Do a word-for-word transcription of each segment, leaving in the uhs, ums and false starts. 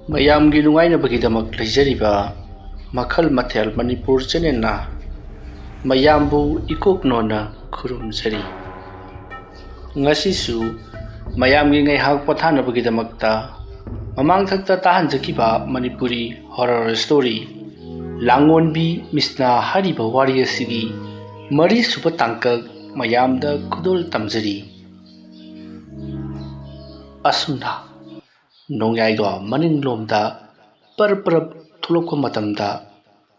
ꯃꯌꯥꯝꯒꯤ ꯅꯨꯡꯉꯥꯏꯅꯕꯒꯤꯗꯃꯛ ꯂꯩꯖꯔꯤꯕ ꯃꯈꯜ ꯃꯊꯦꯜ ꯃꯅꯤꯄꯨꯔ ꯆꯦꯅꯦꯜꯅ ꯃꯌꯥꯝꯕꯨ ꯏꯀꯣꯛ ꯅꯣꯟꯅ ꯈꯨꯔꯨꯝꯖꯔꯤ꯫ ꯉꯁꯤꯁꯨ ꯃꯌꯥꯝꯒꯤ ꯉꯥꯏꯍꯥꯛ ꯄꯣꯊꯥꯅꯕꯒꯤꯗꯃꯛꯇ ꯃꯃꯥꯡꯊꯛꯇ ꯇꯥꯍꯟꯖꯈꯤꯕ ꯃꯅꯤꯄꯨꯔꯤ ꯍꯣꯔꯔ ꯁ꯭ꯇꯣꯔꯤ ꯂꯥꯡꯉꯣꯟꯕꯤ ꯃꯤꯁꯅꯥ ꯍꯥꯏꯔꯤꯕ ꯋꯥꯔꯤ ꯑꯁꯤꯒꯤ ꯃꯔꯤꯁꯨꯕ ꯇꯥꯡꯀꯛ ꯃꯌꯥꯝꯗ ꯈꯨꯗꯣꯜ ꯇꯝꯖꯔꯤ꯫ ꯑꯁꯨꯝꯅ ꯅꯣꯡꯌꯥꯏꯗꯣ ꯃꯅꯤꯡꯂꯣꯝꯗ ꯄꯔꯞ ꯄꯔꯞ ꯊꯣꯛꯂꯛꯄ ꯃꯇꯝꯗ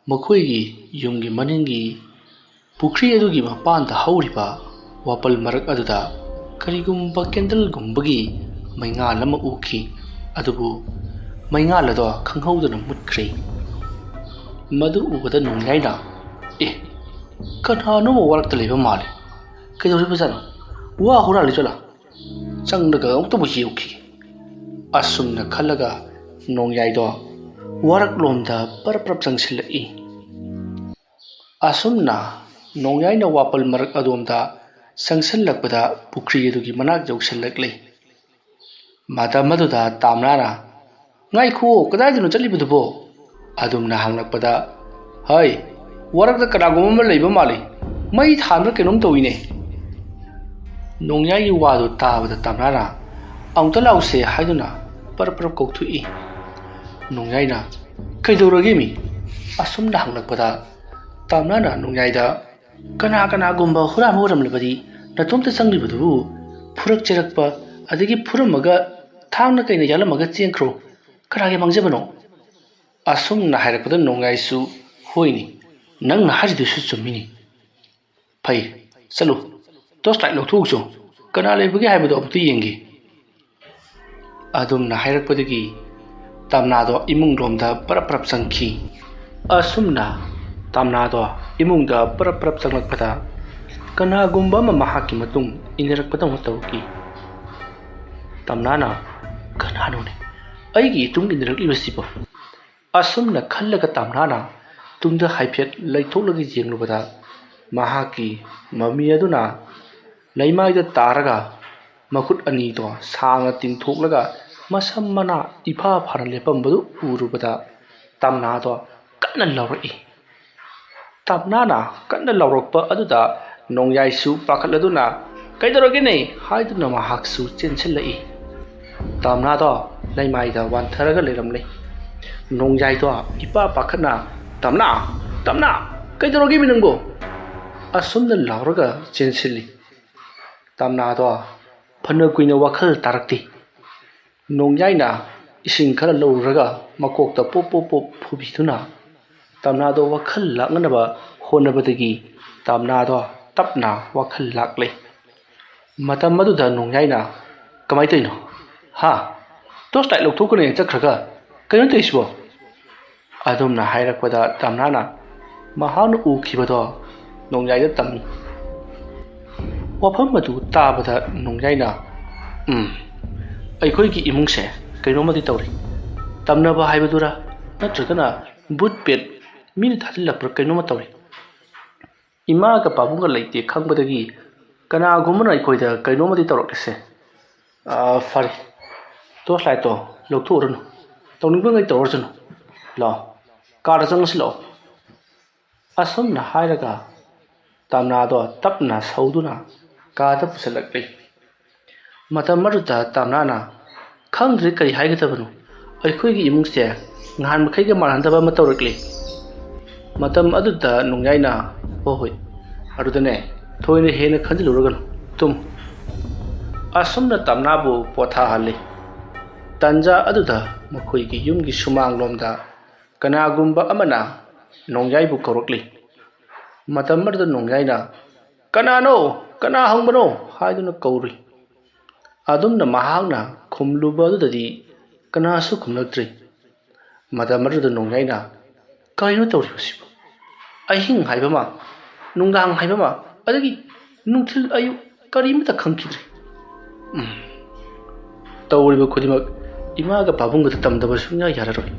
ꯃꯈꯣꯏꯒꯤ ꯌꯨꯝꯒꯤ ꯃꯅꯤꯡꯒꯤ ꯄꯨꯈ꯭ꯔꯤ ꯑꯗꯨꯒꯤ ꯃꯄꯥꯟꯗ ꯍꯧꯔꯤꯕ ꯋꯥꯄꯜ ꯃꯔꯛ ꯑꯗꯨꯗ ꯀꯔꯤꯒꯨꯝꯕ ꯀꯦꯟꯗꯜꯒꯨꯝꯕꯒꯤ ꯃꯩꯉꯥꯜ ꯑꯃ ꯎꯈꯤ꯫ ꯑꯗꯨꯕꯨ ꯃꯩꯉꯥꯜ ꯑꯗꯣ ꯈꯪꯍꯧꯗꯅ ꯃꯨꯠꯈ꯭ꯔꯦ꯫ ꯃꯗꯨ ꯎꯕꯗ ꯅꯣꯡꯌꯥꯏꯅ, "ꯑꯦ, ꯀꯅꯥꯅꯣꯝꯃ ꯋꯥꯔꯛꯇ ꯂꯩꯕ ꯃꯥꯜꯂꯤ꯫ ꯀꯩꯗꯧꯔꯤꯕꯖꯥꯠꯅꯣ? ꯋꯥ ꯍꯨꯔꯥꯜꯂꯤ ꯖꯥꯠꯂꯥ? ꯆꯪꯂꯒ ꯑꯃꯨꯛꯇꯕꯨ ꯌꯦꯡꯉꯨꯈꯤꯒꯦ"꯫ ꯑꯁꯨꯝꯅ ꯈꯜꯂꯒ ꯅꯣꯡꯌꯥꯏꯗꯣ ꯋꯥꯔꯛꯂꯣꯝꯗ ꯄꯔꯞ ꯄꯔꯞ ꯆꯪꯁꯤꯜꯂꯛꯏ꯫ ꯑꯁꯨꯝꯅ ꯅꯣꯡꯌꯥꯏꯅ ꯋꯥꯄꯜ ꯃꯔꯛ ꯑꯗꯣꯝꯗ ꯆꯪꯁꯤꯜꯂꯛꯄꯗ ꯄꯨꯈ꯭ꯔꯤ ꯑꯗꯨꯒꯤ ꯃꯅꯥꯛ ꯌꯧꯁꯤꯜꯂꯛꯂꯦ꯫ ꯃꯇꯝ ꯑꯗꯨꯗ ꯇꯥꯝꯅꯥꯅ, "ꯉꯥꯏꯈꯨꯑꯣ, ꯀꯗꯥꯏꯗꯅꯣ ꯆꯠꯂꯤꯕꯗꯨꯕꯣ?" ꯑꯗꯨꯝꯅ ꯍꯪꯂꯛꯄꯗ, "ꯍꯩ, ꯋꯥꯔꯛꯇ ꯀꯅꯥꯒꯨꯝꯕ ꯑꯃ ꯂꯩꯕ ꯃꯥꯜꯂꯤ꯫ ꯃꯩ ꯊꯥꯟꯕ꯭ꯔꯥ ꯀꯩꯅꯣꯝ ꯇꯧꯏꯅꯦ"꯫ ꯅꯣꯡꯌꯥꯏꯒꯤ ꯋꯥꯗꯨ ꯇꯥꯕꯗ ꯇꯥꯝꯅꯥꯅ, "ꯑꯃꯨꯛꯇ ꯂꯥꯛꯎꯁꯦ" ꯍꯥꯏꯗꯨꯅ ꯄꯔꯞ ꯄꯔꯞ ꯀꯧꯊꯣꯛꯏ꯫ ꯅꯣꯡꯌꯥꯏꯅ, "ꯀꯩꯗꯧꯔꯒꯦ ꯃꯤ?" ꯑꯁꯨꯝꯅ ꯍꯪꯂꯛꯄꯗ ꯇꯥꯝꯅꯥꯅ ꯅꯣꯡꯌꯥꯏꯗ, "ꯀꯅꯥ ꯀꯅꯥꯒꯨꯝꯕ ꯍꯨꯔꯥꯟꯕ ꯑꯣꯏꯔꯝꯂꯕꯗꯤ ꯅꯇꯣꯝꯇ ꯆꯪꯂꯤꯕꯗꯨꯕꯨ ꯐꯨꯔꯛ ꯆꯩꯔꯛꯄ, ꯑꯗꯒꯤ ꯐꯨꯔꯝꯃꯒ ꯊꯥꯡꯅ ꯀꯩꯅ ꯌꯥꯜꯂꯝꯃꯒ ꯆꯦꯟꯈ꯭ꯔꯣ, ꯀꯅꯥꯒꯤ ꯃꯥꯡꯖꯕꯅꯣ?" ꯑꯁꯨꯝꯅ ꯍꯥꯏꯔꯛꯄꯗ ꯅꯣꯡꯌꯥꯏꯁꯨ, "ꯍꯣꯏꯅꯦ, ꯅꯪꯅ ꯍꯥꯏꯔꯤꯗꯨꯁꯨ ꯆꯨꯝꯃꯤꯅꯦ꯫ ꯐꯩ, ꯆꯠꯂꯨ, ꯇꯣꯔꯆ ꯂꯥꯏꯠ ꯂꯧꯊꯣꯛꯎꯆꯣ, ꯀꯅꯥ ꯂꯩꯕꯒꯦ ꯍꯥꯏꯕꯗꯣ ꯑꯃꯨꯛꯇ ꯌꯦꯡꯒꯦ"꯫ ꯑꯗꯨꯝꯅ ꯍꯥꯏꯔꯛꯄꯗꯒꯤ ꯇꯥꯝꯅꯥꯗꯣ ꯏꯃꯨꯡꯂꯣꯝꯗ ꯄꯔꯞ ꯄꯔꯞ ꯆꯪꯈꯤ꯫ ꯑꯁꯨꯝꯅ ꯇꯥꯝꯅꯥꯗꯣ ꯏꯃꯨꯡꯗ ꯄꯔꯞ ꯄꯔꯞ ꯆꯪꯂꯛꯄꯗ ꯀꯅꯥꯒꯨꯝꯕ ꯑꯃ ꯃꯍꯥꯛꯀꯤ ꯃꯇꯨꯡ ꯏꯟꯅꯔꯛꯄꯗꯧꯅ ꯇꯧꯈꯤ꯫ ꯇꯥꯝꯅꯥꯅ, "ꯀꯅꯥꯅꯣꯅꯦ ꯑꯩꯒꯤ ꯏꯇꯨꯡ ꯏꯟꯅꯔꯛꯂꯤꯕꯁꯤꯕꯣ?" ꯑꯁꯨꯝꯅ ꯈꯜꯂꯒ ꯇꯥꯝꯅꯥꯅ ꯇꯨꯡꯗ ꯍꯥꯏꯐꯦꯠ ꯂꯩꯊꯣꯛꯂꯒ ꯌꯦꯡꯂꯨꯕꯗ ꯃꯍꯥꯛꯀꯤ ꯃꯃꯤ ꯑꯗꯨꯅ ꯂꯩꯃꯥꯏꯗ ꯇꯥꯔꯒ ꯃꯈꯨꯠ ꯑꯅꯤꯗꯣ ꯁꯥꯡꯅ ꯇꯤꯡꯊꯣꯛꯂꯒ ꯃꯁꯝ ꯃꯅꯥ ꯏꯐꯥ ꯐꯥꯅ ꯂꯦꯞꯄꯝꯕꯗꯨ ꯎꯔꯨꯕꯗ ꯇꯝꯅꯥꯗꯣ ꯀꯟꯅ ꯂꯥꯎꯔꯛꯏ꯫ ꯇꯝꯅꯥꯅ ꯀꯟꯅ ꯂꯥꯎꯔꯛꯄ ꯑꯗꯨꯗ ꯅꯣꯡꯌꯥꯏꯁꯨ ꯄꯥꯈꯠꯂꯗꯨꯅ "ꯀꯩꯗꯧꯔꯒꯦꯅꯦ?" ꯍꯥꯏꯗꯨꯅ ꯃꯍꯥꯛꯁꯨ ꯆꯦꯟꯁꯤꯜꯂꯛꯏ꯫ ꯇꯝꯅꯥꯗꯣ ꯂꯩꯃꯥꯏꯗ ꯋꯥꯟꯊꯔꯒ ꯂꯩꯔꯝꯂꯦ꯫ ꯅꯣꯡꯌꯥꯏꯗꯣ ꯏꯄꯥ ꯄꯥꯈꯠꯅ "ꯇꯝꯅꯥ! ꯇꯝꯅꯥ! ꯀꯩꯗꯧꯔꯒꯦꯃꯤ ꯅꯪꯕꯣ?" ꯑꯁꯨꯝꯅ ꯂꯥꯎꯔꯒ ꯆꯦꯟꯁꯤꯜꯂꯤ꯫ ꯇꯝꯅꯥꯗꯣ ꯐꯅ ꯀꯨꯏꯅ ꯋꯥꯈꯜ ꯇꯥꯔꯛꯇꯦ꯫ ꯅꯣꯡꯌꯥꯏꯅ ꯏꯁꯤꯡ ꯈꯔ ꯂꯧꯔꯨꯔꯒ ꯃꯀꯣꯛꯇ ꯄꯣꯞ ꯄꯣꯞ ꯄꯣꯞ ꯐꯨꯕꯤꯗꯨꯅ ꯇꯝꯅꯥꯗꯣ ꯋꯥꯈꯜ ꯂꯥꯛꯅꯅꯕ ꯍꯣꯠꯅꯕꯗꯒꯤ ꯇꯝꯅꯥꯗꯣ ꯇꯞꯅ ꯋꯥꯈꯜ ꯂꯥꯛꯂꯦ꯫ ꯃꯇꯝ ꯑꯗꯨꯗ ꯅꯣꯡꯌꯥꯏꯅ "ꯀꯃꯥꯏꯅ ꯇꯧꯔꯤꯅꯣ? ꯍꯥ? ꯇꯣꯔꯆ ꯂꯥꯏꯠ ꯂꯧꯊꯣꯛꯀꯅꯦꯅ ꯆꯠꯈ꯭ꯔꯒ ꯀꯩꯅꯣ ꯇꯧꯔꯤꯁꯤꯕꯣ?" ꯑꯗꯨꯝꯅ ꯍꯥꯏꯔꯛꯄꯗ ꯇꯝꯅꯥꯅ ꯃꯍꯥꯛꯅ ꯎꯈꯤꯕꯗꯣ ꯅꯣꯡꯌꯥꯏꯗ ꯇꯝꯃꯤ꯫ ꯋꯥꯐꯝ ꯑꯗꯨ ꯇꯥꯕꯗ ꯅꯣꯡꯌꯥꯏꯅ, "ꯎꯝ, ꯑꯩꯈꯣꯏꯒꯤ ꯏꯃꯨꯡꯁꯦ ꯀꯩꯅꯣꯝꯃꯗꯤ ꯇꯧꯔꯤ꯫ ꯇꯝꯅꯕ ꯍꯥꯏꯕꯗꯨꯔꯥ, ꯅꯠꯇ꯭ꯔꯒꯅ ꯚꯨꯠ ꯄꯦꯠ ꯃꯤꯅ ꯊꯥꯖꯤꯜꯂꯛꯄ꯭ꯔꯥ ꯀꯩꯅꯣꯝꯃ ꯇꯧꯔꯤ꯫ ꯏꯃꯥꯒ ꯄꯥꯕꯨꯡꯒ ꯂꯩꯇꯦ ꯈꯪꯕꯗꯒꯤ ꯀꯅꯥꯒꯨꯝꯕꯅ ꯑꯩꯈꯣꯏꯗ ꯀꯩꯅꯣꯝꯃꯗꯤ ꯇꯧꯔꯛꯂꯤꯁꯦ꯫ ꯑꯥ, ꯐꯔꯦ, ꯇꯣꯔꯆ ꯂꯥꯏꯠꯇꯣ ꯂꯧꯊꯣꯛꯎꯔꯅꯨ, ꯇꯧꯅꯤꯡꯕꯉꯩ ꯇꯧꯔꯁꯅꯨ꯫ ꯂꯥꯛꯑꯣ, ꯀꯥꯗ ꯆꯪꯉꯁꯤ ꯂꯥꯛꯑꯣ꯫" ꯑꯁꯨꯝꯅ ꯍꯥꯏꯔꯒ ꯇꯝꯅꯥꯗꯣ ꯇꯞꯅ ꯁꯧꯗꯨꯅ ꯀꯥꯗ ꯄꯨꯁꯤꯜꯂꯛꯂꯤ꯫ ꯃꯇꯝ ꯑꯗꯨꯗ ꯇꯝꯅꯥꯅ, "ꯈꯪꯗ꯭ꯔꯦ ꯀꯔꯤ ꯍꯥꯏꯒꯗꯕꯅꯣ, ꯑꯩꯈꯣꯏꯒꯤ ꯏꯃꯨꯡꯁꯦ ꯅꯍꯥꯟ ꯃꯈꯩꯒ ꯃꯥꯟꯅꯗꯕ ꯑꯃ ꯇꯧꯔꯛꯂꯤ꯫" ꯃꯇꯝ ꯑꯗꯨꯗ ꯅꯣꯡꯌꯥꯏꯅ, "ꯍꯣ ꯍꯣꯏ, ꯑꯗꯨꯗꯅꯦ ꯊꯣꯏꯅ ꯍꯦꯟꯅ ꯈꯟꯖꯤꯜꯂꯨꯔꯒꯅꯨ, ꯇꯨꯝ꯫" ꯑꯁꯨꯝꯅ ꯇꯝꯅꯥꯕꯨ ꯄꯣꯊꯥꯍꯜꯂꯤ꯫ ꯇꯟꯖꯥ ꯑꯗꯨꯗ ꯃꯈꯣꯏꯒꯤ ꯌꯨꯝꯒꯤ ꯁꯨꯃꯥꯡꯂꯣꯝꯗ ꯀꯅꯥꯒꯨꯝꯕ ꯑꯃꯅ ꯅꯣꯡꯌꯥꯏꯕꯨ ꯀꯧꯔꯛꯂꯤ꯫ ꯃꯇꯝ ꯑꯗꯨꯗ ꯅꯣꯡꯌꯥꯏꯅ, "ꯀꯅꯥꯅꯣ? ꯀꯅꯥ ꯍꯪꯕꯅꯣ?" ꯍꯥꯏꯗꯨꯅ ꯀꯧꯔꯨꯏ꯫ ꯑꯗꯨꯝꯅ ꯃꯍꯥꯛꯅ ꯈꯨꯝꯂꯨꯕ ꯑꯗꯨꯗꯗꯤ ꯀꯅꯥꯁꯨ ꯈꯨꯝꯂꯛꯇ꯭ꯔꯤ꯫ ꯃꯇꯝ ꯑꯗꯨꯗ ꯅꯣꯡꯌꯥꯏꯅ, "ꯀꯔꯤꯅꯣ ꯇꯧꯔꯤꯕꯁꯤꯕꯨ? ꯑꯍꯤꯡ ꯍꯥꯏꯕ ꯑꯃ, ꯅꯨꯡꯗꯥꯡ ꯍꯥꯏꯕ ꯑꯃ, ꯑꯗꯒꯤ ꯅꯨꯡꯊꯤꯜ ꯑꯌꯨꯛ ꯀꯔꯤꯃꯇ ꯈꯪꯈꯤꯗ꯭ꯔꯦ꯫ ꯎꯝ, ꯇꯧꯔꯤꯕ ꯈꯨꯗꯤꯡꯃꯛ ꯏꯃꯥꯒ ꯄꯥꯕꯨꯡꯒꯗ ꯇꯝꯗꯕ ꯁꯨꯡꯌꯥ ꯌꯥꯔꯔꯣꯏ꯫"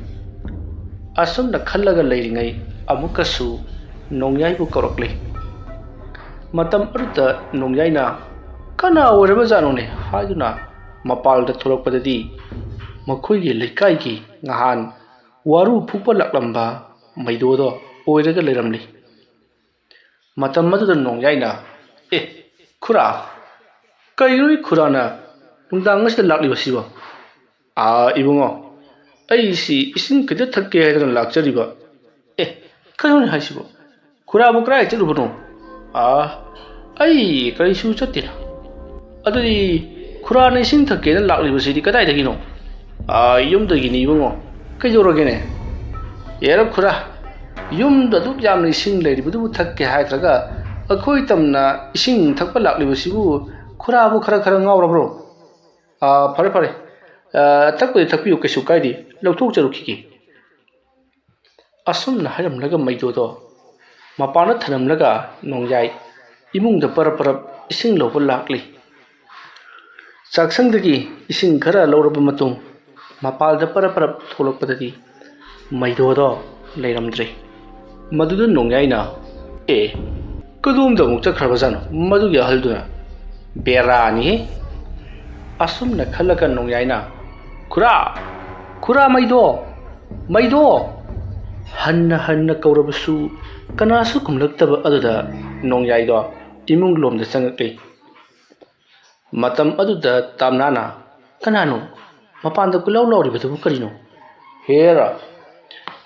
ꯑꯁꯨꯝꯅ ꯈꯜꯂꯒ ꯂꯩꯔꯤꯉꯩ ꯑꯃꯨꯛꯀꯁꯨ ꯅꯣꯡꯌꯥꯏꯕꯨ ꯀꯧꯔꯛꯂꯦ꯫ ꯃꯇꯝ ꯑꯗꯨꯗ ꯅꯣꯡꯌꯥꯏꯅ, "ꯀꯅꯥ ꯑꯣꯏꯔꯕꯖꯥꯠꯅꯣꯅꯦ?" ꯍꯥꯏꯗꯨꯅ ꯃꯄꯥꯜꯗ ꯊꯣꯛꯂꯛꯄꯗꯗꯤ ꯃꯈꯣꯏꯒꯤ ꯂꯩꯀꯥꯏꯒꯤ ꯉꯍꯥꯟ ꯋꯥꯔꯨ ꯐꯨꯛꯄ ꯂꯥꯛꯂꯝꯕ ꯃꯩꯗꯣꯗꯣ ꯑꯣꯏꯔꯒ ꯂꯩꯔꯝꯂꯤ꯫ ꯃꯇꯝ ꯑꯗꯨꯗ ꯅꯣꯡꯌꯥꯏꯅ, "ꯑꯦ, ꯈꯨꯔꯥ, ꯀꯔꯤꯅꯣꯅꯦ ꯈꯨꯔꯥꯅ ꯅꯨꯡꯗꯥꯡ ꯑꯁꯤꯗ ꯂꯥꯛꯂꯤꯕꯁꯤꯕꯣ?" "ꯑꯥ, ꯏꯕꯨꯡꯉꯣ, ꯑꯩꯁꯤ ꯏꯁꯤꯡ ꯈꯤꯇ ꯊꯛꯀꯦ ꯍꯥꯏꯗꯅ ꯂꯥꯛꯆꯔꯤꯕ꯫" "ꯑꯦ, ꯀꯩꯅꯣꯅꯦ ꯍꯥꯏꯁꯤꯕꯣ? ꯈꯨꯔꯥꯕꯨ ꯀꯗꯥꯏ ꯆꯠꯂꯨꯕꯅꯣ?" "ꯑꯥ, ꯑꯩ ꯀꯔꯤꯁꯨ ꯆꯠꯇꯦꯅ꯫" "ꯑꯗꯨꯗꯤ ꯈꯨꯔꯥꯅ ꯏꯁꯤꯡ ꯊꯛꯀꯦꯅ ꯂꯥꯛꯂꯤꯕꯁꯤꯗꯤ ꯀꯗꯥꯏꯗꯒꯤꯅꯣ?" "ꯑꯥ, ꯌꯨꯝꯗꯒꯤꯅꯤ ꯏꯕꯨꯡꯉꯣ꯫ ꯀꯩꯗꯧꯔꯒꯦꯅꯦ?" "ꯑꯦꯔ ꯈꯨꯔꯥ, ꯌꯨꯝꯗ ꯑꯗꯨꯛ ꯌꯥꯝꯅ ꯏꯁꯤꯡ ꯂꯩꯔꯤꯕꯗꯨꯕꯨ ꯊꯛꯀꯦ ꯍꯥꯏꯗ꯭ꯔꯒ ꯑꯩꯈꯣꯏ ꯇꯝꯅ ꯏꯁꯤꯡ ꯊꯛꯄ ꯂꯥꯛꯂꯤꯕꯁꯤꯕꯨ ꯈꯨꯔꯥꯕꯨ ꯈꯔ ꯈꯔ ꯉꯥꯎꯔꯕ꯭ꯔꯣ?" "ꯑꯥ, ꯐꯔꯦ, ꯐꯔꯦ꯫ ꯑꯥ, ꯊꯛꯄꯗꯤ ꯊꯛꯄꯤꯌꯨ, ꯀꯩꯁꯨ ꯀꯥꯏꯗꯦ꯫ ꯂꯧꯊꯣꯛꯆꯔꯨꯈꯤꯒꯦ꯫" ꯑꯁꯨꯝꯅ ꯍꯥꯏꯔꯝꯂꯒ ꯃꯩꯗꯣꯗꯣ ꯃꯄꯥꯟꯗ ꯊꯅꯝꯂꯒ ꯅꯣꯡꯌꯥꯏ ꯏꯃꯨꯡꯗ ꯄꯔꯞ ꯄꯔꯞ ꯏꯁꯤꯡ ꯂꯧꯕ ꯂꯥꯛꯂꯤ꯫ ꯆꯥꯛꯁꯪꯗꯒꯤ ꯏꯁꯤꯡ ꯈꯔ ꯂꯧꯔꯕ ꯃꯇꯨꯡ ꯃꯄꯥꯜꯗ ꯄꯔꯞ ꯄꯔꯞ ꯊꯣꯛꯂꯛꯄꯗꯗꯤ ꯃꯩꯗꯣꯗꯣ ꯂꯩꯔꯝꯗ꯭ꯔꯦ꯫ ꯃꯗꯨꯗ ꯅꯣꯡꯌꯥꯏꯅ, "ꯑꯦ, ꯀꯗꯣꯝꯗ ꯑꯃꯨꯛ ꯆꯠꯈ꯭ꯔꯕꯖꯥꯠꯅꯣ ꯃꯗꯨꯒꯤ ꯑꯍꯜꯗꯨꯅ? ꯕꯦꯔꯥꯅꯤꯍꯦ!" ꯑꯁꯨꯝꯅ ꯈꯜꯂꯒ ꯅꯣꯡꯌꯥꯏꯅ, "ꯈꯨꯔꯥ! ꯈꯨꯔꯥ ꯃꯩꯗꯣ! ꯃꯩꯗꯣ!" ꯍꯟꯅ ꯍꯟꯅ ꯀꯧꯔꯕꯁꯨ ꯀꯅꯥꯁꯨ ꯈꯨꯝꯂꯛꯇꯕ ꯑꯗꯨꯗ ꯅꯣꯡꯌꯥꯏꯗꯣ ꯏꯃꯨꯡ ꯂꯣꯝꯗ ꯆꯪꯉꯛꯂꯤ꯫ ꯃꯇꯝ ꯑꯗꯨꯗ ꯇꯥꯝꯅꯥꯅ, "ꯀꯅꯥꯅꯣ ꯃꯄꯥꯟꯗ ꯀꯣꯏꯂꯥꯎ ꯂꯥꯎꯔꯤꯕꯗꯨꯕꯨ ꯀꯔꯤꯅꯣ?" "ꯍꯦꯔꯥ,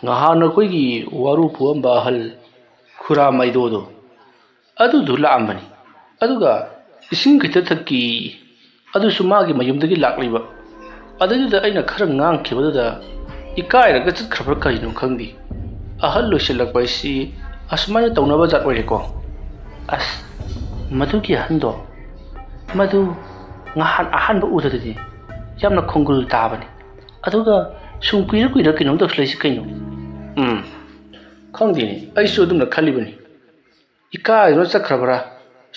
ꯉꯍꯥꯟ ꯑꯩꯈꯣꯏꯒꯤ ꯋꯥꯔꯨ ꯐꯨꯑꯝꯕ ꯑꯍꯜ ꯈꯨꯔꯥ ꯃꯩꯗꯣꯗꯣ ꯑꯗꯨꯗꯨ ꯂꯥꯛꯑꯝꯕꯅꯤ꯫ ꯑꯗꯨꯒ ꯏꯁꯤꯡ ꯈꯤꯇ ꯊꯛꯀꯤ, ꯑꯗꯨꯁꯨ ꯃꯥꯒꯤ ꯃꯌꯨꯝꯗꯒꯤ ꯂꯥꯛꯂꯤꯕ꯫ ꯑꯗꯨꯗꯨꯗ ꯑꯩꯅ ꯈꯔ ꯉꯥꯡꯈꯤꯕꯗꯨꯗ ꯏꯀꯥꯏꯔꯒ ꯆꯠꯈ꯭ꯔꯕ꯭ꯔꯥ ꯀꯔꯤꯅꯣ ꯈꯪꯗꯦ꯫ ꯑꯍꯜ ꯑꯣꯏꯁꯤꯜꯂꯛꯄ ꯍꯥꯏꯁꯤ ꯑꯁꯨꯃꯥꯏꯅ ꯇꯧꯅꯕ ꯖꯥꯠ ꯑꯣꯏꯔꯦꯀꯣ꯫ ꯑꯁ, ꯃꯗꯨꯒꯤ ꯑꯍꯟꯗꯣ, ꯃꯗꯨ ꯉꯍꯥꯟ ꯑꯍꯥꯟꯕ ꯎꯗꯗꯤ ꯌꯥꯝꯅ ꯈꯣꯡꯒꯨꯜ ꯇꯥꯕꯅꯤ꯫ ꯑꯗꯨꯒ ꯁꯨꯝ ꯀꯨꯏꯔ ꯀꯨꯏꯔ ꯀꯩꯅꯣꯝ ꯇꯧꯁꯤꯜꯂꯛꯏꯁꯤ ꯀꯩꯅꯣ?" "ꯎꯝ, ꯈꯪꯗꯦꯅꯦ, ꯑꯩꯁꯨ ꯑꯗꯨꯝꯅ ꯈꯜꯂꯤꯕꯅꯤ꯫ ꯏꯀꯥꯏꯗꯨꯅ ꯆꯠꯈ꯭ꯔꯕ꯭ꯔꯥ,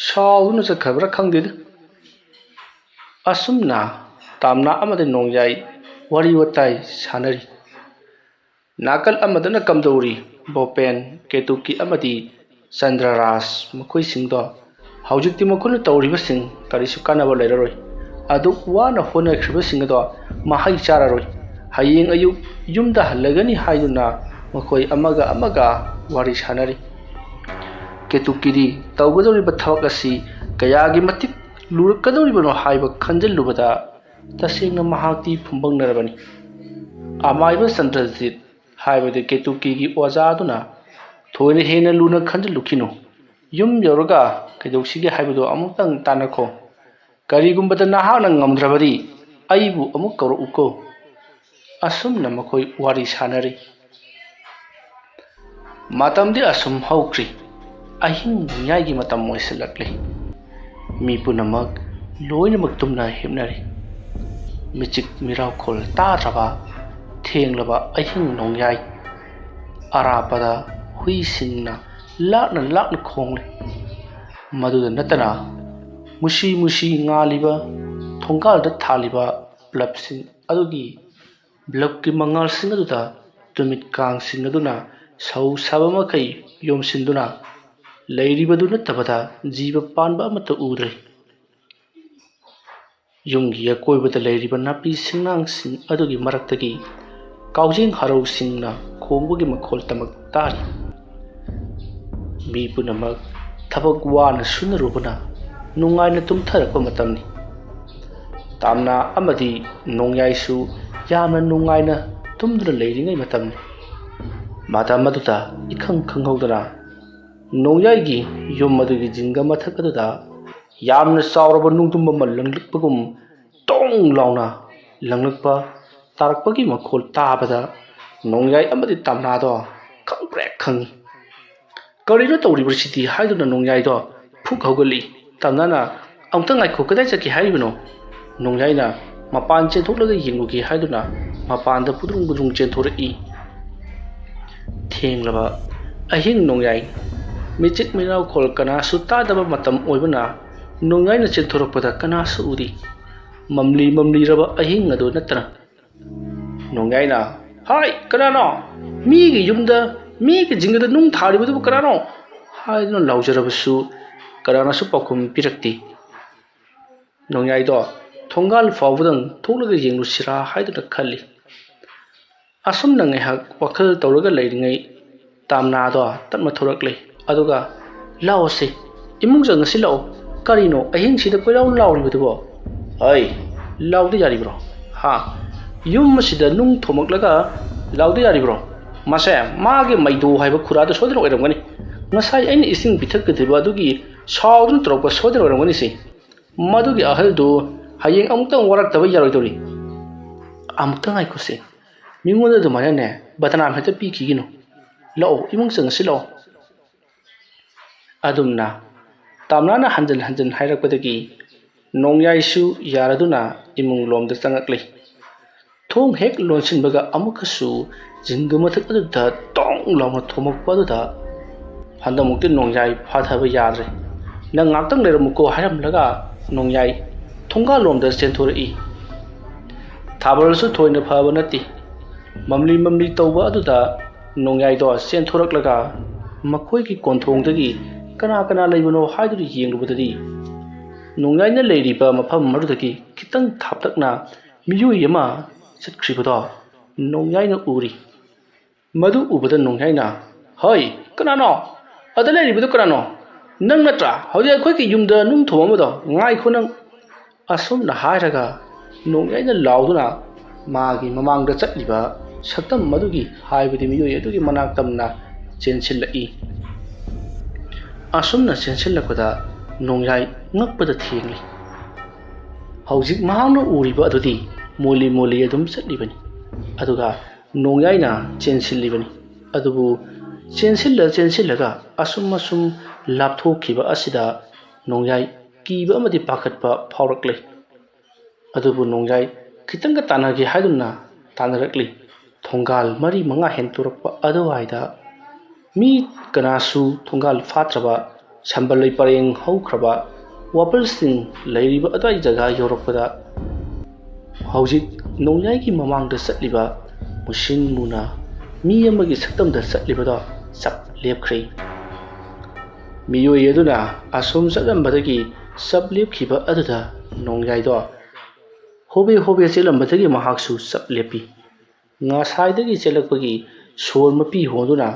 ꯁꯥꯎꯗꯨꯅ ꯆꯠꯈ꯭ꯔꯕ꯭ꯔꯥ ꯈꯪꯗꯦꯗ꯫" ꯑꯁꯨꯝꯅ ꯇꯥꯝꯅꯥ ꯑꯃꯗꯤ ꯅꯣꯡꯌꯥꯏ ꯋꯥꯔꯤ ꯋꯥꯇꯥꯏ ꯁꯥꯟꯅꯔꯤ꯫ ꯅꯥꯀꯜ ꯑꯃꯗꯅ ꯀꯝꯗꯧꯔꯤ, ꯕꯣꯄꯦꯟ, ꯀꯦꯇꯨꯀꯤ ꯑꯃꯗꯤ ꯆꯟꯗ꯭ꯔꯔꯥꯖ ꯃꯈꯣꯏꯁꯤꯡꯗꯣ ꯍꯧꯖꯤꯛꯇꯤ ꯃꯈꯣꯏꯅ ꯇꯧꯔꯤꯕꯁꯤꯡ ꯀꯔꯤꯁꯨ ꯀꯥꯟꯅꯕ ꯂꯩꯔꯔꯣꯏ꯫ ꯑꯗꯨꯛ ꯋꯥꯅ ꯍꯣꯠꯅꯈ꯭ꯔꯤꯕꯁꯤꯡ ꯑꯗꯣ ꯃꯍꯩ ꯆꯥꯔꯔꯣꯏ꯫ ꯍꯌꯦꯡ ꯑꯌꯨꯛ ꯌꯨꯝꯗ ꯍꯜꯂꯒꯅꯤ ꯍꯥꯏꯗꯨꯅ ꯃꯈꯣꯏ ꯑꯃꯒ ꯑꯃꯒ ꯋꯥꯔꯤ ꯁꯥꯅꯔꯤ꯫ ꯀꯦꯇꯨꯀꯤꯗꯤ ꯇꯧꯒꯗꯧꯔꯤꯕ ꯊꯕꯛ ꯑꯁꯤ ꯀꯌꯥꯒꯤ ꯃꯇꯤꯛ ꯂꯨꯔꯛꯀꯗꯧꯔꯤꯕꯅꯣ ꯍꯥꯏꯕ ꯈꯟꯖꯤꯜꯂꯨꯕꯗ ꯇꯁꯦꯡꯅ ꯃꯍꯥꯛꯇꯤ ꯐꯨꯝꯕꯪꯅꯔꯕꯅꯤ꯫ ꯑꯃꯥꯏꯕ ꯆꯟꯗ꯭ꯔꯖꯤꯠ ꯍꯥꯏꯕꯗꯤ ꯀꯦꯇꯨꯀꯤꯒꯤ ꯑꯣꯖꯥ ꯑꯗꯨꯅ ꯊꯣꯏꯅ ꯍꯦꯟꯅ ꯂꯨꯅ ꯈꯟꯖꯤꯜꯂꯨꯈꯤꯅꯨ꯫ ꯌꯨꯝ ꯌꯧꯔꯒ ꯀꯩꯗꯧꯁꯤꯒꯦ ꯍꯥꯏꯕꯗꯨ ꯑꯃꯨꯛꯇꯪ ꯇꯥꯟꯅꯈꯣ꯫ ꯀꯔꯤꯒꯨꯝꯕꯗ ꯅꯍꯥꯛꯅ ꯉꯝꯗ꯭ꯔꯕꯗꯤ ꯑꯩꯕꯨ ꯑꯃꯨꯛ ꯀꯧꯔꯛꯎꯀꯣ꯫ ꯑꯁꯨꯝꯅ ꯃꯈꯣꯏ ꯋꯥꯔꯤ ꯁꯥꯅꯔꯤ꯫ ꯃꯇꯝꯗꯤ ꯑꯁꯨꯝ ꯍꯧꯈ꯭ꯔꯤ꯫ ꯑꯍꯤꯡ ꯅꯣꯡꯌꯥꯏꯒꯤ ꯃꯇꯝ ꯑꯣꯏꯁꯤꯜꯂꯛꯂꯤ꯫ ꯃꯤ ꯄꯨꯝꯅꯃꯛ ꯂꯣꯏꯅꯃꯛ ꯇꯨꯝꯅ ꯍꯤꯞꯅꯔꯤ꯫ ꯃꯤꯆꯤꯛ ꯃꯤꯔꯥꯎꯈꯣꯜ ꯇꯥꯗ꯭ꯔꯕ ꯊꯦꯡꯂꯕ ꯑꯍꯤꯡ ꯅꯣꯡꯌꯥꯏ꯫ ꯑꯔꯥꯞꯄꯗ ꯍꯨꯏꯁꯤꯡꯅ ꯂꯥꯛꯅ ꯂꯥꯛꯅ ꯈꯣꯡꯂꯤ꯫ ꯃꯗꯨꯗ ꯅꯠꯇꯅ ꯃꯨꯁꯤ ꯃꯨꯁꯤ ꯉꯥꯜꯂꯤꯕ ꯊꯣꯡꯒꯥꯜꯗ ꯊꯥꯜꯂꯤꯕ ꯕ꯭ꯂꯕꯁꯤꯡ ꯑꯗꯨꯒꯤ ꯕ꯭ꯂꯕꯀꯤ ꯃꯉꯥꯜꯁꯤꯡ ꯑꯗꯨꯗ ꯇꯨꯃꯤꯠ ꯀꯥꯡꯁꯤꯡ ꯑꯗꯨꯅ ꯁꯧ ꯁꯥꯕ ꯃꯈꯩ ꯌꯣꯝꯁꯤꯟꯗꯨꯅ ꯂꯩꯔꯤꯕꯗꯨ ꯅꯠꯇꯕꯗ ꯖꯤꯕ ꯄꯥꯟꯕ ꯑꯃꯠꯇ ꯎꯗ꯭ꯔꯦ꯫ ꯌꯨꯝꯒꯤ ꯑꯀꯣꯏꯕꯗ ꯂꯩꯔꯤꯕ ꯅꯥꯄꯤ ꯁꯤꯡꯅꯥꯡꯁꯤꯡ ꯑꯗꯨꯒꯤ ꯃꯔꯛꯇꯒꯤ ꯀꯥꯎꯖꯦꯡ ꯍꯔꯧꯁꯤꯡꯅ ꯈꯣꯡꯕꯒꯤ ꯃꯈꯣꯜ ꯇꯃꯛ ꯇꯥꯔꯤ꯫ ꯃꯤ ꯄꯨꯝꯅꯃꯛ ꯊꯕꯛ ꯋꯥꯅ ꯁꯨꯅꯔꯨꯕꯅ ꯅꯨꯡꯉꯥꯏꯅ ꯇꯨꯝꯊꯔꯛꯄ ꯃꯇꯝꯅꯤ꯫ ꯇꯥꯝꯅꯥ ꯑꯃꯗꯤ ꯅꯣꯡꯌꯥꯏꯁꯨ ꯌꯥꯝꯅ ꯅꯨꯡꯉꯥꯏꯅ ꯇꯨꯝꯗꯨꯅ ꯂꯩꯔꯤꯉꯩ ꯃꯇꯝꯅꯤ꯫ ꯃꯇꯝ ꯑꯗꯨꯗ ꯏꯈꯪ ꯈꯪꯍꯧꯗꯅ ꯅꯣꯡꯌꯥꯏꯒꯤ ꯌꯨꯝ ꯑꯗꯨꯒꯤ ꯖꯤꯡꯒ ꯃꯊꯛ ꯑꯗꯨꯗ ꯌꯥꯝꯅ ꯆꯥꯎꯔꯕ ꯅꯨꯡꯗꯨꯝ ꯑꯃ ꯂꯪꯂꯛꯄꯒꯨꯝ ꯇꯣꯡ ꯂꯥꯎꯅ ꯂꯪꯂꯛꯄ ꯇꯥꯔꯛꯄꯒꯤ ꯃꯈꯣꯜ ꯇꯥꯕꯗ ꯅꯣꯡꯌꯥꯏ ꯑꯃꯗꯤ ꯇꯥꯝꯅꯥꯗꯣ ꯈꯪꯄ꯭ꯔꯦꯛ ꯈꯪꯉꯤ꯫ "ꯀꯔꯤꯅꯣ ꯇꯧꯔꯤꯕꯁꯤꯗꯤ?" ꯍꯥꯏꯗꯨꯅ ꯅꯣꯡꯌꯥꯏꯗꯣ ꯐꯨꯛ ꯍꯧꯒꯠꯂꯤ꯫ ꯇꯥꯝꯅꯥꯅ, "ꯑꯃꯨꯛꯇ ꯉꯥꯏꯈꯣ, ꯀꯗꯥꯏ ꯆꯠꯀꯦ ꯍꯥꯏꯔꯤꯕꯅꯣ?" ꯅꯣꯡꯌꯥꯏꯅ ꯃꯄꯥꯟ ꯆꯦꯟꯊꯣꯛꯂꯒ ꯌꯦꯡꯂꯨꯒꯦ ꯍꯥꯏꯗꯨꯅ ꯃꯄꯥꯟꯗ ꯄꯨꯗ꯭ꯔꯨꯡ ꯄꯨꯗ꯭ꯔꯨꯡ ꯆꯦꯟꯊꯣꯔꯛꯏ꯫ ꯊꯦꯡꯂꯕ ꯑꯍꯤꯡ ꯅꯣꯡꯌꯥꯏ꯫ ꯃꯤꯆꯤꯛ ꯃꯤꯔꯥꯎꯈꯣꯜ ꯀꯅꯥꯁꯨ ꯇꯥꯗꯕ ꯃꯇꯝ ꯑꯣꯏꯕꯅ ꯅꯣꯡꯌꯥꯏꯅ ꯆꯦꯟꯊꯣꯔꯛꯄꯗ ꯀꯅꯥꯁꯨ ꯎꯗꯦ꯫ ꯃꯝꯂꯤ ꯃꯝꯂꯤꯔꯕ ꯑꯍꯤꯡ ꯑꯗꯨ ꯅꯠꯇꯅ꯫ ꯅꯣꯡꯌꯥꯏꯅ, "ꯍꯥꯏ, ꯀꯅꯥꯅꯣ? ꯃꯤꯒꯤ ꯌꯨꯝꯗ, ꯃꯤꯒꯤ ꯖꯤꯡꯒꯗ ꯅꯨꯡ ꯊꯥꯔꯤꯕꯗꯨꯕꯨ ꯀꯅꯥꯅꯣ?" ꯍꯥꯏꯗꯨꯅ ꯂꯥꯎꯖꯔꯕꯁꯨ ꯀꯅꯥꯅꯁꯨ ꯄꯥꯎꯈꯨꯝ ꯄꯤꯔꯛꯇꯦ꯫ ꯅꯣꯡꯌꯥꯏꯗꯣ ꯊꯣꯡꯒꯥꯜ ꯐꯥꯎꯕꯗꯪ ꯊꯣꯛꯂꯒ ꯌꯦꯡꯂꯨꯁꯤꯔꯥ ꯍꯥꯏꯗꯨꯅ ꯈꯜꯂꯤ꯫ ꯑꯁꯨꯝꯅ ꯉꯥꯏꯍꯥꯛ ꯋꯥꯈꯜ ꯇꯧꯔꯒ ꯂꯩꯔꯤꯉꯩ ꯇꯥꯝꯅꯥꯗꯣ ꯇꯞꯅ ꯊꯣꯔꯛꯂꯦ꯫ ꯑꯗꯨꯒ, "ꯂꯥꯛꯑꯣꯁꯦ, ꯏꯃꯨꯡ ꯆꯪꯉꯁꯤ ꯂꯥꯛꯑꯣ꯫ ꯀꯔꯤꯅꯣ ꯑꯍꯤꯡꯁꯤꯗ ꯀꯣꯏꯂꯥꯎ ꯂꯥꯎꯔꯤꯕꯗꯨꯕꯣ? ꯍꯩ, ꯂꯥꯎꯗ ꯌꯥꯔꯤꯕ꯭ꯔꯣ? ꯍꯥ? ꯌꯨꯝ ꯑꯁꯤꯗ ꯅꯨꯡ ꯊꯣꯝꯃꯛꯂꯒ ꯂꯥꯎꯗ ꯌꯥꯔꯤꯕ꯭ꯔꯣ? ꯃꯁꯦ ꯃꯥꯒꯤ ꯃꯩꯗꯣ ꯍꯥꯏꯕ ꯈꯨꯔꯥꯗꯣ ꯁꯣꯏꯗꯅ ꯑꯣꯏꯔꯝꯒꯅꯤ꯫ ꯉꯁꯥꯏ ꯑꯩꯅ ꯏꯁꯤꯡ ꯄꯤꯊꯛꯀꯗꯕ ꯑꯗꯨꯒꯤ ꯁꯥꯎꯗꯨꯅ ꯇꯧꯔꯛꯄ ꯁꯣꯏꯗꯅ ꯑꯣꯏꯔꯝꯒꯅꯤꯁꯦ꯫ ꯃꯗꯨꯒꯤ ꯑꯍꯜꯗꯨ ꯍꯌꯦꯡ ꯑꯃꯨꯛꯇꯪ ꯋꯥꯔꯛꯇꯕ ꯌꯥꯔꯣꯏꯗꯧꯔꯤ꯫ ꯑꯃꯨꯛꯇ ꯉꯥꯏꯈꯣꯁꯦ, ꯃꯤꯉꯣꯟꯗ ꯑꯗꯨꯃꯥꯏꯅꯅꯦ ꯕꯗꯅꯥꯝ ꯍꯦꯛꯇ ꯄꯤꯈꯤꯒꯅꯨ꯫ ꯂꯥꯛꯑꯣ, ꯏꯃꯨꯡ ꯆꯪꯉꯁꯤ ꯂꯥꯛꯑꯣ꯫" ꯑꯗꯨꯝꯅ ꯇꯥꯝꯅꯥꯅ ꯍꯟꯖꯤꯟ ꯍꯟꯖꯤꯟ ꯍꯥꯏꯔꯛꯄꯗꯒꯤ ꯅꯣꯡꯌꯥꯏꯁꯨ ꯌꯥꯔꯗꯨꯅ ꯏꯃꯨꯡ ꯂꯣꯝꯗ ꯆꯪꯉꯛꯂꯤ꯫ ꯊꯣꯡ ꯍꯦꯛ ꯂꯣꯟꯁꯤꯟꯕꯒ ꯑꯃꯨꯛꯀꯁꯨ ꯖꯤꯡꯒ ꯃꯊꯛ ꯑꯗꯨꯗ ꯇꯣꯡ ꯂꯥꯎꯅ ꯊꯣꯝꯃꯛꯄ ꯑꯗꯨꯗ ꯍꯟꯗꯛꯃꯨꯛꯇꯤ ꯅꯣꯡꯌꯥꯏ ꯐꯥꯊꯕ ꯌꯥꯗ꯭ꯔꯦ꯫ "ꯅꯪ ꯉꯥꯛꯇꯪ ꯂꯩꯔꯝꯃꯨꯀꯣ" ꯍꯥꯏꯔꯝꯂꯒ ꯅꯣꯡꯌꯥꯏ ꯊꯣꯡꯒꯥꯜꯂꯣꯝꯗ ꯆꯦꯟꯊꯣꯔꯛꯏ꯫ ꯊꯥꯕꯜꯁꯨ ꯊꯣꯏꯅ ꯐꯕ ꯅꯠꯇꯦ꯫ ꯃꯝꯂꯤ ꯃꯝꯂꯤ ꯇꯧꯕ ꯑꯗꯨꯗ ꯅꯣꯡꯌꯥꯏꯗꯣ ꯆꯦꯟꯊꯣꯔꯛꯂꯒ ꯃꯈꯣꯏꯒꯤ ꯀꯣꯟꯊꯣꯡꯗꯒꯤ ꯀꯅꯥ ꯀꯅꯥ ꯂꯩꯕꯅꯣ ꯍꯥꯏꯗꯨꯅ ꯌꯦꯡꯂꯨꯕꯗꯗꯤ ꯅꯣꯡꯌꯥꯏꯅ ꯂꯩꯔꯤꯕ ꯃꯐꯝ ꯑꯗꯨꯗꯒꯤ ꯈꯤꯇꯪ ꯊꯥꯞꯇꯛꯅ ꯃꯤꯑꯣꯏ ꯑꯃ ꯆꯠꯈ꯭ꯔꯤꯕꯗꯣ ꯅꯣꯡꯌꯥꯏꯅ ꯎꯔꯤ꯫ ꯃꯗꯨ ꯎꯕꯗ ꯅꯣꯡꯌꯥꯏꯅ, "ꯍꯣꯏ, ꯀꯅꯥꯅꯣ? ꯑꯗ ꯂꯩꯔꯤꯕꯗꯨ ꯀꯅꯥꯅꯣ? ꯅꯪ ꯅꯠꯇ꯭ꯔꯥ ꯍꯧꯖꯤꯛ ꯑꯩꯈꯣꯏꯒꯤ ꯌꯨꯝꯗ ꯅꯨꯡ ꯊꯣꯝꯃꯝꯕꯗꯣ? ꯉꯥꯏꯈꯣ ꯅꯪ꯫" ꯑꯁꯨꯝꯅ ꯍꯥꯏꯔꯒ ꯅꯣꯡꯌꯥꯏꯅ ꯂꯥꯎꯗꯨꯅ ꯃꯥꯒꯤ ꯃꯃꯥꯡꯗ ꯆꯠꯂꯤꯕ ꯁꯛꯇꯝ ꯑꯗꯨꯒꯤ, ꯍꯥꯏꯕꯗꯤ ꯃꯤꯑꯣꯏ ꯑꯗꯨꯒꯤ ꯃꯅꯥꯛ ꯇꯝꯅ ꯆꯦꯟꯁꯤꯜꯂꯛꯏ꯫ ꯑꯁꯨꯝꯅ ꯆꯦꯟꯁꯤꯜꯂꯛꯄꯗ ꯅꯣꯡꯌꯥꯏ ꯉꯛꯄꯗ ꯊꯦꯡꯂꯤ꯫ ꯍꯧꯖꯤꯛ ꯃꯍꯥꯛꯅ ꯎꯔꯤꯕ ꯑꯗꯨꯗꯤ ꯃꯣꯜꯂꯤ ꯃꯣꯜꯂꯤ ꯑꯗꯨꯝ ꯆꯠꯂꯤꯕꯅꯤ꯫ ꯑꯗꯨꯒ ꯅꯣꯡꯌꯥꯏꯅ ꯆꯦꯟꯁꯤꯜꯂꯤꯕꯅꯤ꯫ ꯑꯗꯨꯕꯨ ꯆꯦꯟꯁꯤꯜꯂ ꯆꯦꯟꯁꯤꯜꯂꯒ ꯑꯁꯨꯝ ꯑꯁꯨꯝ ꯂꯥꯞꯊꯣꯛꯈꯤꯕ ꯑꯁꯤꯗ ꯅꯣꯡꯌꯥꯏ ꯀꯤꯕ ꯑꯃꯗꯤ ꯄꯥꯈꯠꯄ ꯐꯥꯎꯔꯛꯂꯦ꯫ ꯑꯗꯨꯕꯨ ꯅꯣꯡꯌꯥꯏ ꯈꯤꯇꯪꯒ ꯇꯥꯟꯅꯒꯦ ꯍꯥꯏꯗꯨꯅ ꯇꯥꯟꯅꯔꯛꯂꯤ꯫ ꯊꯣꯡꯒꯥꯜ ꯃꯔꯤ ꯃꯉꯥ ꯍꯦꯟꯇꯣꯔꯛꯄ ꯑꯗꯨꯋꯥꯏꯗ ꯃꯤ ꯀꯅꯥꯁꯨ ꯊꯣꯡꯒꯥꯜ ꯐꯥꯠꯇ꯭ꯔꯕ, ꯁꯝꯕꯜ ꯂꯩ ꯄꯔꯦꯡ ꯍꯧꯈ꯭ꯔꯕ ꯋꯥꯄꯜꯁꯤꯡ ꯂꯩꯔꯤꯕ ꯑꯗꯨꯋꯥꯏ ꯖꯒꯥ ꯌꯧꯔꯛꯄꯗ ꯍꯧꯖꯤꯛ ꯅꯣꯡꯌꯥꯏꯒꯤ ꯃꯃꯥꯡꯗ ꯆꯠꯂꯤꯕ ꯃꯨꯁꯤꯟ ꯃꯨꯅ ꯃꯤ ꯑꯃꯒꯤ ꯁꯛꯇꯝꯗ ꯆꯠꯂꯤꯕꯗꯣ ꯆꯞ ꯂꯦꯞꯈ꯭ꯔꯦ꯫ ꯃꯤꯑꯣꯏ ꯑꯗꯨꯅ ꯑꯁꯨꯝ ꯆꯠꯂꯝꯕꯗꯒꯤ ꯆꯞ ꯂꯦꯞꯈꯤꯕ ꯑꯗꯨꯗ ꯅꯣꯡꯌꯥꯏꯗꯣ ꯍꯣꯕꯦ ꯍꯣꯕꯦ ꯆꯦꯜꯂꯝꯕꯗꯒꯤ ꯃꯍꯥꯛꯁꯨ ꯆꯞ ꯂꯦꯞꯄꯤ꯫ ꯉꯁꯥꯏꯗꯒꯤ ꯆꯦꯜꯂꯛꯄꯒꯤ ꯁꯣꯔ ꯃꯄꯤ ꯍꯣꯟꯗꯨꯅ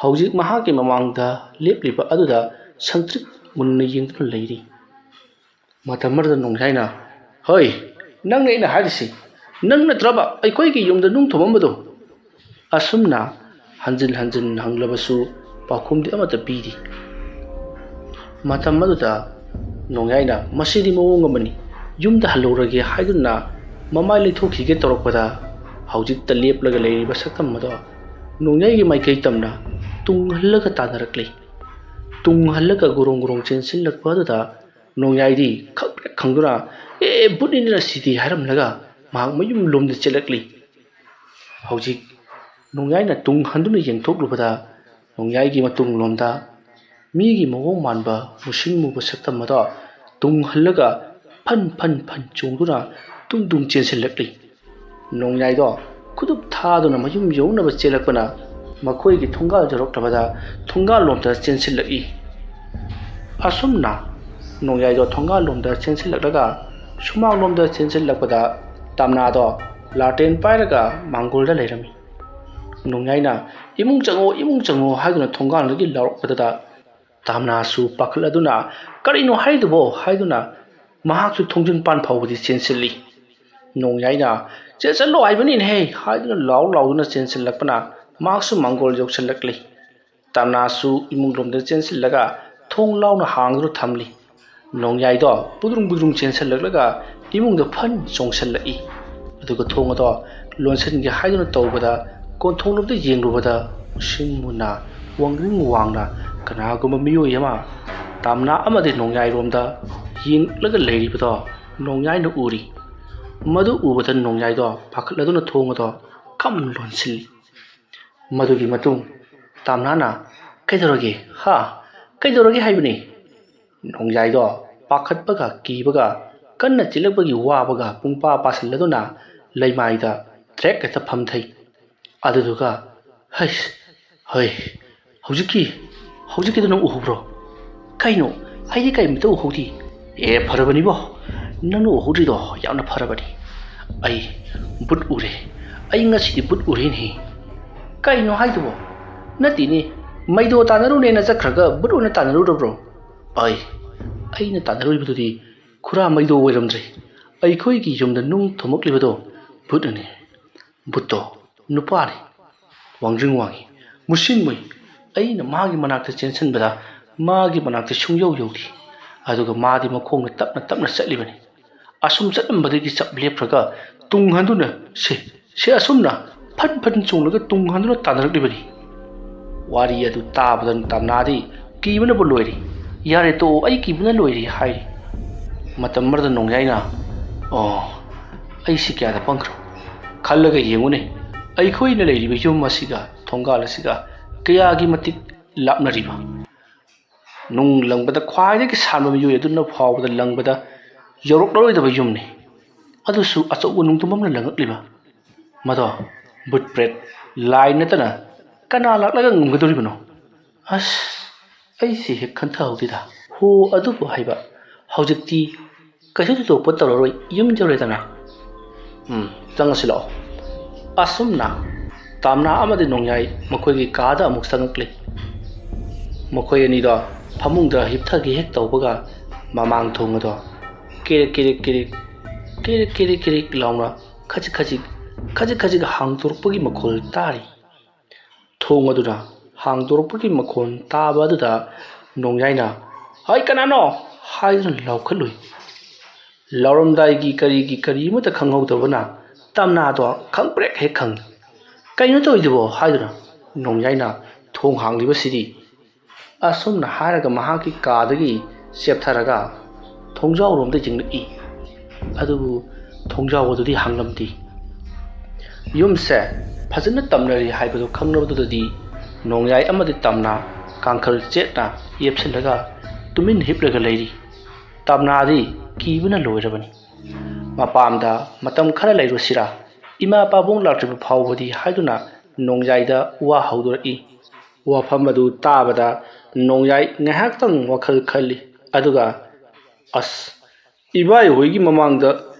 ꯍꯧꯖꯤꯛ ꯃꯍꯥꯛꯀꯤ ꯃꯃꯥꯡꯗ ꯂꯦꯞꯂꯤꯕ ꯑꯗꯨꯗ ꯁꯪꯇ꯭ꯔꯤꯛ ꯃꯨꯟꯅ ꯌꯦꯡꯗꯨꯅ ꯂꯩꯔꯤ꯫ ꯃꯇꯝ ꯑꯗꯨꯗ ꯅꯣꯡꯌꯥꯏꯅ, "ꯍꯣꯏ, ꯅꯪꯅ ꯑꯩꯅ ꯍꯥꯏꯔꯤꯁꯤ꯫ ꯅꯪ ꯅꯠꯇ꯭ꯔꯕ ꯑꯩꯈꯣꯏꯒꯤ ꯌꯨꯝꯗ ꯅꯨꯡ ꯊꯣꯝꯃꯝꯕꯗꯣ?" ꯑꯁꯨꯝꯅ ꯍꯟꯖꯤꯟ ꯍꯟꯖꯤꯟ ꯍꯪꯂꯕꯁꯨ ꯄꯥꯎꯈꯨꯝꯗꯤ ꯑꯃꯠꯇ ꯄꯤꯗꯦ꯫ ꯃꯇꯝ ꯑꯗꯨꯗ ꯅꯣꯡꯌꯥꯏꯅ, "ꯃꯁꯤꯗꯤ ꯃꯑꯣꯡ ꯑꯃꯅꯤ, ꯌꯨꯝꯗ ꯍꯜꯂꯨꯔꯒꯦ" ꯍꯥꯏꯗꯨꯅ ꯃꯃꯥꯏ ꯂꯩꯊꯣꯛꯈꯤꯒꯦ ꯇꯧꯔꯛꯄꯗ, ꯍꯧꯖꯤꯛꯇ ꯂꯦꯞꯂꯒ ꯂꯩꯔꯤꯕ ꯁꯛꯇꯝ ꯑꯗꯣ ꯅꯣꯡꯌꯥꯏꯒꯤ ꯃꯥꯏꯀꯩ ꯇꯝꯅ ꯇꯨꯡ ꯍꯜꯂꯒ ꯇꯥꯟꯅꯔꯛꯂꯤ꯫ ꯇꯨꯡ ꯍꯜꯂꯒ ꯒꯨꯔꯣꯡ ꯒꯨꯔꯣꯡ ꯆꯦꯟꯁꯤꯜꯂꯛꯄ ꯑꯗꯨꯗ ꯅꯣꯡꯌꯥꯏꯗꯤ ꯈꯪꯄ꯭ꯔꯦꯛ ꯈꯪꯗꯨꯅ, "ꯑꯦ, ꯕꯨꯠꯅꯤꯅ ꯁꯤꯗꯤ" ꯍꯥꯏꯔꯝꯂꯒ ꯃꯍꯥꯛ ꯃꯌꯨꯝ ꯂꯣꯝꯗ ꯆꯦꯜꯂꯛꯂꯤ꯫ ꯍꯧꯖꯤꯛ ꯅꯣꯡꯌꯥꯏꯅ ꯇꯨꯡ ꯍꯟꯗꯨꯅ ꯌꯦꯡꯊꯣꯛꯂꯨꯕꯗ, ꯅꯣꯡꯌꯥꯏꯒꯤ ꯃꯇꯨꯡꯂꯣꯝꯗ ꯃꯤꯒꯤ ꯃꯑꯣꯡ ꯃꯥꯟꯕ ꯃꯨꯁꯤꯟ ꯃꯨꯕ ꯁꯛꯇꯝ ꯑꯗꯣ ꯇꯨꯡ ꯍꯜꯂꯒ ꯐꯟ ꯐꯟ ꯐꯟ ꯆꯣꯡꯗꯨꯅ ꯇꯨꯡ ꯇꯨꯡ ꯆꯦꯟꯁꯤꯜꯂꯛꯂꯤ꯫ ꯅꯣꯡꯌꯥꯏꯗꯣ ꯈꯨꯗꯨꯞ ꯊꯥꯗꯨꯅ ꯃꯌꯨꯝ ꯌꯧꯅꯕ ꯆꯦꯜꯂꯛꯄꯅ ꯃꯈꯣꯏꯒꯤ ꯊꯣꯡꯒꯥꯜ ꯌꯧꯔꯛꯂꯕꯗ ꯊꯣꯡꯒꯥꯜꯂꯣꯝꯗ ꯆꯦꯟꯁꯤꯜꯂꯛꯏ꯫ ꯑꯁꯨꯝꯅ ꯅꯣꯡꯌꯥꯏꯗꯣ ꯊꯣꯡꯒꯥꯜꯂꯣꯝꯗ ꯆꯦꯟꯁꯤꯜꯂꯛꯂꯒ ꯁꯨꯃꯥꯡꯂꯣꯝꯗ ꯆꯦꯟꯁꯤꯜꯂꯛꯄꯗ ꯇꯝꯅꯥꯗꯣ ꯂꯥꯇꯦꯟ ꯄꯥꯏꯔꯒ ꯃꯥꯡꯒꯣꯜꯗ ꯂꯩꯔꯝꯃꯤ꯫ ꯅꯣꯡꯌꯥꯏꯅ, "ꯏꯃꯨꯡ ꯆꯪꯉꯣ, ꯏꯃꯨꯡ ꯆꯪꯉꯣ" ꯍꯥꯏꯗꯨꯅ ꯊꯣꯡꯒꯥꯜꯗꯒꯤ ꯂꯥꯎꯔꯛꯄꯗꯨꯗ ꯇꯝꯅꯥꯁꯨ ꯄꯥꯈꯠꯂꯗꯨꯅ, "ꯀꯔꯤꯅꯣ ꯍꯥꯏꯗꯨꯕꯣ?" ꯍꯥꯏꯗꯨꯅ ꯃꯍꯥꯛꯁꯨ ꯊꯣꯡꯖꯤꯟ ꯄꯥꯟ ꯐꯥꯎꯕꯗꯤ ꯆꯦꯟꯁꯤꯜꯂꯤ꯫ ꯅꯣꯡꯌꯥꯏꯅ, "ꯆꯦꯟꯁꯤꯜꯂꯣ ꯍꯥꯏꯕꯅꯤꯅꯦꯍꯦ" ꯍꯥꯏꯗꯨꯅ ꯂꯥꯎ ꯂꯥꯎꯗꯨꯅ ꯆꯦꯟꯁꯤꯜꯂꯛꯄꯅ ꯃꯍꯥꯛꯁꯨ ꯃꯥꯡꯒꯣꯜ ꯌꯧꯁꯤꯜꯂꯛꯂꯤ꯫ ꯇꯝꯅꯥꯁꯨ ꯏꯃꯨꯡꯂꯣꯝꯗ ꯆꯦꯟꯁꯤꯜꯂꯒ ꯊꯣꯡ ꯂꯥꯎꯅ ꯍꯥꯡꯗꯨꯅ ꯊꯝꯂꯤ꯫ ꯅꯣꯡꯌꯥꯏꯗꯣ ꯕꯨꯗ꯭ꯔꯨꯡ ꯕꯨꯗ꯭ꯔꯨꯡ ꯆꯦꯟꯁꯤꯜꯂꯛꯂꯒ ꯏꯃꯨꯡꯗ ꯐꯟ ꯆꯣꯡꯁꯤꯜꯂꯛꯏ꯫ ꯑꯗꯨꯒ ꯊꯣꯡ ꯑꯗꯣ ꯂꯣꯟꯁꯤꯟꯒꯦ ꯍꯥꯏꯗꯨꯅ ꯇꯧꯕꯗ, ꯀꯣꯟꯊꯣꯡꯂꯣꯝꯗ ꯌꯦꯡꯂꯨꯕꯗ ꯃꯨꯁꯤꯟ ꯃꯨꯅ, ꯋꯥꯡꯅꯤꯡ ꯋꯥꯡꯅ ꯀꯅꯥꯒꯨꯝꯕ ꯃꯤꯑꯣꯏ ꯑꯃ ꯇꯝꯅꯥ ꯑꯃꯗꯤ ꯅꯣꯡꯌꯥꯏꯔꯣꯝꯗ ꯌꯦꯡꯂꯒ ꯂꯩꯔꯤꯕꯗꯣ ꯅꯣꯡꯌꯥꯏꯅ ꯎꯔꯤ꯫ ꯃꯗꯨ ꯎꯕꯗ ꯅꯣꯡꯌꯥꯏꯗꯣ ꯄꯥꯈꯠꯂꯗꯨꯅ ꯊꯣꯡ ꯑꯗꯣ ꯀꯝ ꯂꯣꯟꯁꯤꯜꯂꯤ꯫ ꯃꯗꯨꯒꯤ ꯃꯇꯨꯡ ꯇꯝꯅꯥꯅ, "ꯀꯩꯗꯧꯔꯒꯦ? ꯍꯥ? ꯀꯩꯗꯧꯔꯒꯦ ꯍꯥꯏꯕꯅꯤ?" ꯅꯣꯡꯌꯥꯏꯗꯣ ꯄꯥꯈꯠꯄꯒ ꯀꯤꯕꯒ ꯀꯟꯅ ꯆꯤꯛꯂꯛꯄꯒꯤ ꯋꯥꯕꯒ ꯄꯨꯡꯄꯥ ꯄꯥꯁꯤꯜꯂꯗꯨꯅ ꯂꯩꯃꯥꯏꯗ ꯊ꯭ꯔꯦꯛ ꯍꯦꯛꯇ ꯐꯝꯊꯩ꯫ ꯑꯗꯨꯗꯨꯒ, "ꯍꯩꯁ, ꯍꯩ, ꯍꯧꯖꯤꯛꯀꯤ, ꯍꯧꯖꯤꯛꯀꯤꯗꯣ ꯅꯪ ꯎꯍꯧꯕ꯭ꯔꯣ?" "ꯀꯩꯅꯣ? ꯑꯩꯗꯤ ꯀꯔꯤꯝꯇ ꯎꯍꯧꯗꯦ꯫" "ꯑꯦ, ꯐꯔꯕꯅꯤꯕꯣ, ꯅꯪꯅ ꯎꯍꯧꯗ꯭ꯔꯤꯗꯣ ꯌꯥꯝꯅ ꯐꯔꯕꯅꯤ꯫ ꯑꯩ ꯕꯨꯠ ꯎꯔꯦ꯫ ꯑꯩ ꯉꯁꯤꯗꯤ ꯕꯨꯠ ꯎꯔꯦꯅꯦ꯫ ꯀꯩꯅꯣ ꯍꯥꯏꯗꯨꯕꯣ? ꯅꯠꯇꯦꯅꯦ, ꯃꯩꯗꯣ ꯇꯥꯟꯅꯔꯨꯅꯦꯅ ꯆꯠꯈ꯭ꯔꯒ ꯕꯨꯠ ꯑꯣꯏꯅ ꯇꯥꯟꯅꯔꯨꯔꯕ꯭ꯔꯣ? ꯑꯩ ꯑꯩꯅ ꯇꯥꯟꯅꯔꯨꯔꯤꯕꯗꯨꯗꯤ ꯈꯨꯔꯥ ꯃꯩꯗꯣ ꯑꯣꯏꯔꯝꯗ꯭ꯔꯦ꯫ ꯑꯩꯈꯣꯏꯒꯤ ꯌꯨꯝꯗ ꯅꯨꯡ ꯊꯣꯝꯃꯛꯂꯤꯕꯗꯣ ꯕꯨꯠꯅꯅꯦ꯫ ꯕꯨꯠꯇꯣ ꯅꯨꯄꯥꯅꯤ꯫ ꯋꯥꯡꯖꯤꯡ ꯋꯥꯡꯉꯤ, ꯃꯨꯁꯤꯟ ꯃꯨꯏ꯫ ꯑꯩꯅ ꯃꯥꯒꯤ ꯃꯅꯥꯛꯇ ꯆꯦꯟꯁꯤꯟꯕꯗ ꯃꯥꯒꯤ ꯃꯅꯥꯛꯇ ꯁꯨꯡꯌꯧ ꯌꯧꯗꯦ꯫ ꯑꯗꯨꯒ ꯃꯥꯗꯤ ꯃꯈꯣꯡꯅ ꯇꯞꯅ ꯇꯞꯅ ꯆꯠꯂꯤꯕꯅꯤ꯫ ꯑꯁꯨꯝ ꯆꯠꯂꯝꯕꯗꯒꯤ ꯆꯞ ꯂꯦꯞꯈ꯭ꯔꯒ ꯇꯨꯡ ꯍꯟꯗꯨꯅ, ꯁꯦ, ꯁꯦ ꯑꯁꯨꯝꯅ ꯐꯟ ꯐꯟ ꯆꯣꯡꯂꯒ ꯇꯨꯡ ꯍꯟꯗꯨꯅ ꯇꯥꯟꯅꯔꯛꯂꯤꯕꯅꯤ꯫ ꯋꯥꯔꯤ ꯑꯗꯨ ꯇꯥꯕꯗ ꯇꯝꯅꯥꯗꯤ ꯀꯤꯕꯅꯕꯨ ꯂꯣꯏꯔꯤ꯫ "ꯌꯥꯔꯦ ꯇꯣꯛꯑꯣ, ꯑꯩ ꯀꯤꯕꯅ ꯂꯣꯏꯔꯦ" ꯍꯥꯏꯔꯤ꯫ ꯃꯇꯝ ꯑꯃꯗ ꯅꯣꯡꯌꯥꯏꯅ, "ꯑꯣ, ꯑꯩꯁꯤ ꯀꯌꯥꯗ ꯄꯪꯈ꯭ꯔꯣ? ꯈꯜꯂꯒ ꯌꯦꯡꯉꯨꯅꯦ, ꯑꯩꯈꯣꯏꯅ ꯂꯩꯔꯤꯕ ꯌꯨꯝ ꯑꯁꯤꯒ ꯊꯣꯡꯒꯥꯜ ꯑꯁꯤꯒ ꯀꯌꯥꯒꯤ ꯃꯇꯤꯛ ꯂꯥꯞꯅꯔꯤꯕ? ꯅꯨꯡ ꯂꯪꯕꯗ ꯈ꯭ꯋꯥꯏꯗꯒꯤ ꯁꯥꯟꯕ ꯃꯤꯑꯣꯏ ꯑꯗꯨꯅ ꯐꯥꯎꯕꯗ ꯂꯪꯕꯗ ꯌꯧꯔꯛꯂꯔꯣꯏꯗꯕ ꯌꯨꯝꯅꯤ꯫ ꯑꯗꯨꯁꯨ ꯑꯆꯧꯕ ꯅꯨꯡꯗꯨꯝ ꯑꯃꯅ ꯂꯪꯉꯛꯂꯤꯕ꯫ ꯃꯗꯣ ꯕꯨꯠ ꯄ꯭ꯔꯦꯠ ꯂꯥꯏ ꯅꯠꯇꯅ ꯀꯅꯥ ꯂꯥꯛꯂꯒ ꯉꯝꯒꯗꯧꯔꯤꯕꯅꯣ? ꯑꯁ, ꯑꯩꯁꯤ ꯍꯦꯛ ꯈꯟꯊꯍꯧꯗꯦꯗ꯫ ꯍꯣ, ꯑꯗꯨꯕꯨ ꯍꯥꯏꯕ, ꯍꯧꯖꯤꯛꯇꯤ ꯀꯩꯁꯨ ꯊꯣꯏꯗꯣꯛꯄ ꯇꯧꯔꯔꯣꯏ, ꯌꯨꯝ ꯌꯧꯔꯦꯗꯅ꯫ ꯎꯝ, ꯆꯪꯉꯁꯤ ꯂꯥꯛꯑꯣ"꯫ ꯑꯁꯨꯝꯅ ꯇꯥꯝꯅꯥ ꯑꯃꯗꯤ ꯅꯣꯡꯌꯥꯏ ꯃꯈꯣꯏꯒꯤ ꯀꯥꯗ ꯑꯃꯨꯛ ꯆꯪꯉꯛꯂꯦ꯫ ꯃꯈꯣꯏ ꯑꯅꯤꯗꯣ ꯐꯃꯨꯡꯗ ꯍꯤꯞꯊꯒꯦ ꯍꯦꯛ ꯇꯧꯕꯒ ꯃꯃꯥꯡ ꯊꯣꯡ ꯑꯗꯣ ꯀꯦꯔꯦꯛ ꯀꯦꯔꯦꯛ ꯀꯦꯔꯦꯛ, ꯀꯦꯔꯦꯛ ꯀꯦꯔꯦꯛ ꯀꯦꯔꯦꯛ ꯂꯥꯎꯅ ꯈꯖꯤꯛ ꯈꯖꯤꯛ, ꯈꯖꯤꯛ ꯈꯖꯤꯛ ꯍꯥꯡꯗꯣꯔꯛꯄꯒꯤ ꯃꯈꯣꯜ ꯇꯥꯔꯤ꯫ ꯊꯣꯡ ꯑꯗꯨꯅ ꯍꯥꯡꯗꯣꯔꯛꯄꯒꯤ ꯃꯈꯣꯜ ꯇꯥꯕ ꯑꯗꯨꯗ ꯅꯣꯡꯌꯥꯏꯅ, "ꯍꯩ, ꯀꯅꯥꯅꯣ?" ꯍꯥꯏꯗꯨꯅ ꯂꯥꯎꯈꯠꯂꯨꯏ꯫ ꯂꯥꯎꯔꯝꯗꯥꯏꯒꯤ ꯀꯔꯤꯒꯤ ꯀꯔꯤ ꯑꯃꯠꯇ ꯈꯪꯍꯧꯗꯕꯅ ꯇꯝꯅꯥꯗꯣ ꯈꯪꯄ꯭ꯔꯦꯛ ꯍꯦꯛ ꯈꯪꯏ꯫ "ꯀꯩꯅꯣ ꯇꯧꯔꯤꯗꯨꯕꯣ?" ꯍꯥꯏꯗꯨꯅ ꯅꯣꯡꯌꯥꯏꯅ ꯊꯣꯡ ꯍꯥꯡꯂꯤꯕꯁꯤꯗꯤ꯫ ꯑꯁꯨꯝꯅ ꯍꯥꯏꯔꯒ ꯃꯍꯥꯛꯀꯤ ꯀꯥꯗꯒꯤ ꯆꯦꯞꯊꯔꯒ ꯊꯣꯡꯖꯥꯎꯔꯣꯝꯗ ꯌꯦꯡꯂꯛꯏ꯫ ꯑꯗꯨꯕꯨ ꯊꯣꯡꯖꯥꯎ ꯑꯗꯨꯗꯤ ꯍꯥꯡꯂꯝꯗꯦ꯫ ꯌꯨꯝꯁꯦ ꯐꯖꯅ ꯇꯝꯅꯔꯤ ꯍꯥꯏꯕꯗꯨ ꯈꯪꯂꯕꯗꯨꯗꯗꯤ ꯅꯣꯡꯌꯥꯏ ꯑꯃꯗꯤ ꯇꯝꯅ ꯀꯥꯡꯈꯜ ꯆꯦꯠꯅ ꯌꯦꯞꯁꯤꯜꯂꯒ ꯇꯨꯃꯤꯟ ꯍꯤꯞꯂꯒ ꯂꯩꯔꯤ꯫ ꯇꯝꯅꯥꯗꯤ ꯀꯤꯕꯅ ꯂꯣꯏꯔꯕꯅꯤ꯫ ꯃꯄꯥꯝꯗ ꯃꯇꯝ ꯈꯔ ꯂꯩꯔꯨꯁꯤꯔꯥ, ꯏꯃꯥ ꯄꯥꯕꯨꯡ ꯂꯥꯛꯇ꯭ꯔꯤꯕ ꯐꯥꯎꯕꯗꯤ ꯍꯥꯏꯗꯨꯅ ꯅꯣꯡꯌꯥꯏꯗ ꯋꯥ ꯍꯧꯗꯣꯔꯛꯏ꯫ ꯋꯥꯐꯝ ꯑꯗꯨ ꯇꯥꯕꯗ ꯅꯣꯡꯌꯥꯏ ꯉꯥꯏꯍꯥꯛꯇꯪ ꯋꯥꯈꯜ ꯈꯜꯂꯤ꯫ ꯑꯗꯨꯒ, "ꯑꯁ, ꯏꯕꯥꯏ ꯍꯣꯏꯒꯤ ꯃꯃꯥꯡꯗ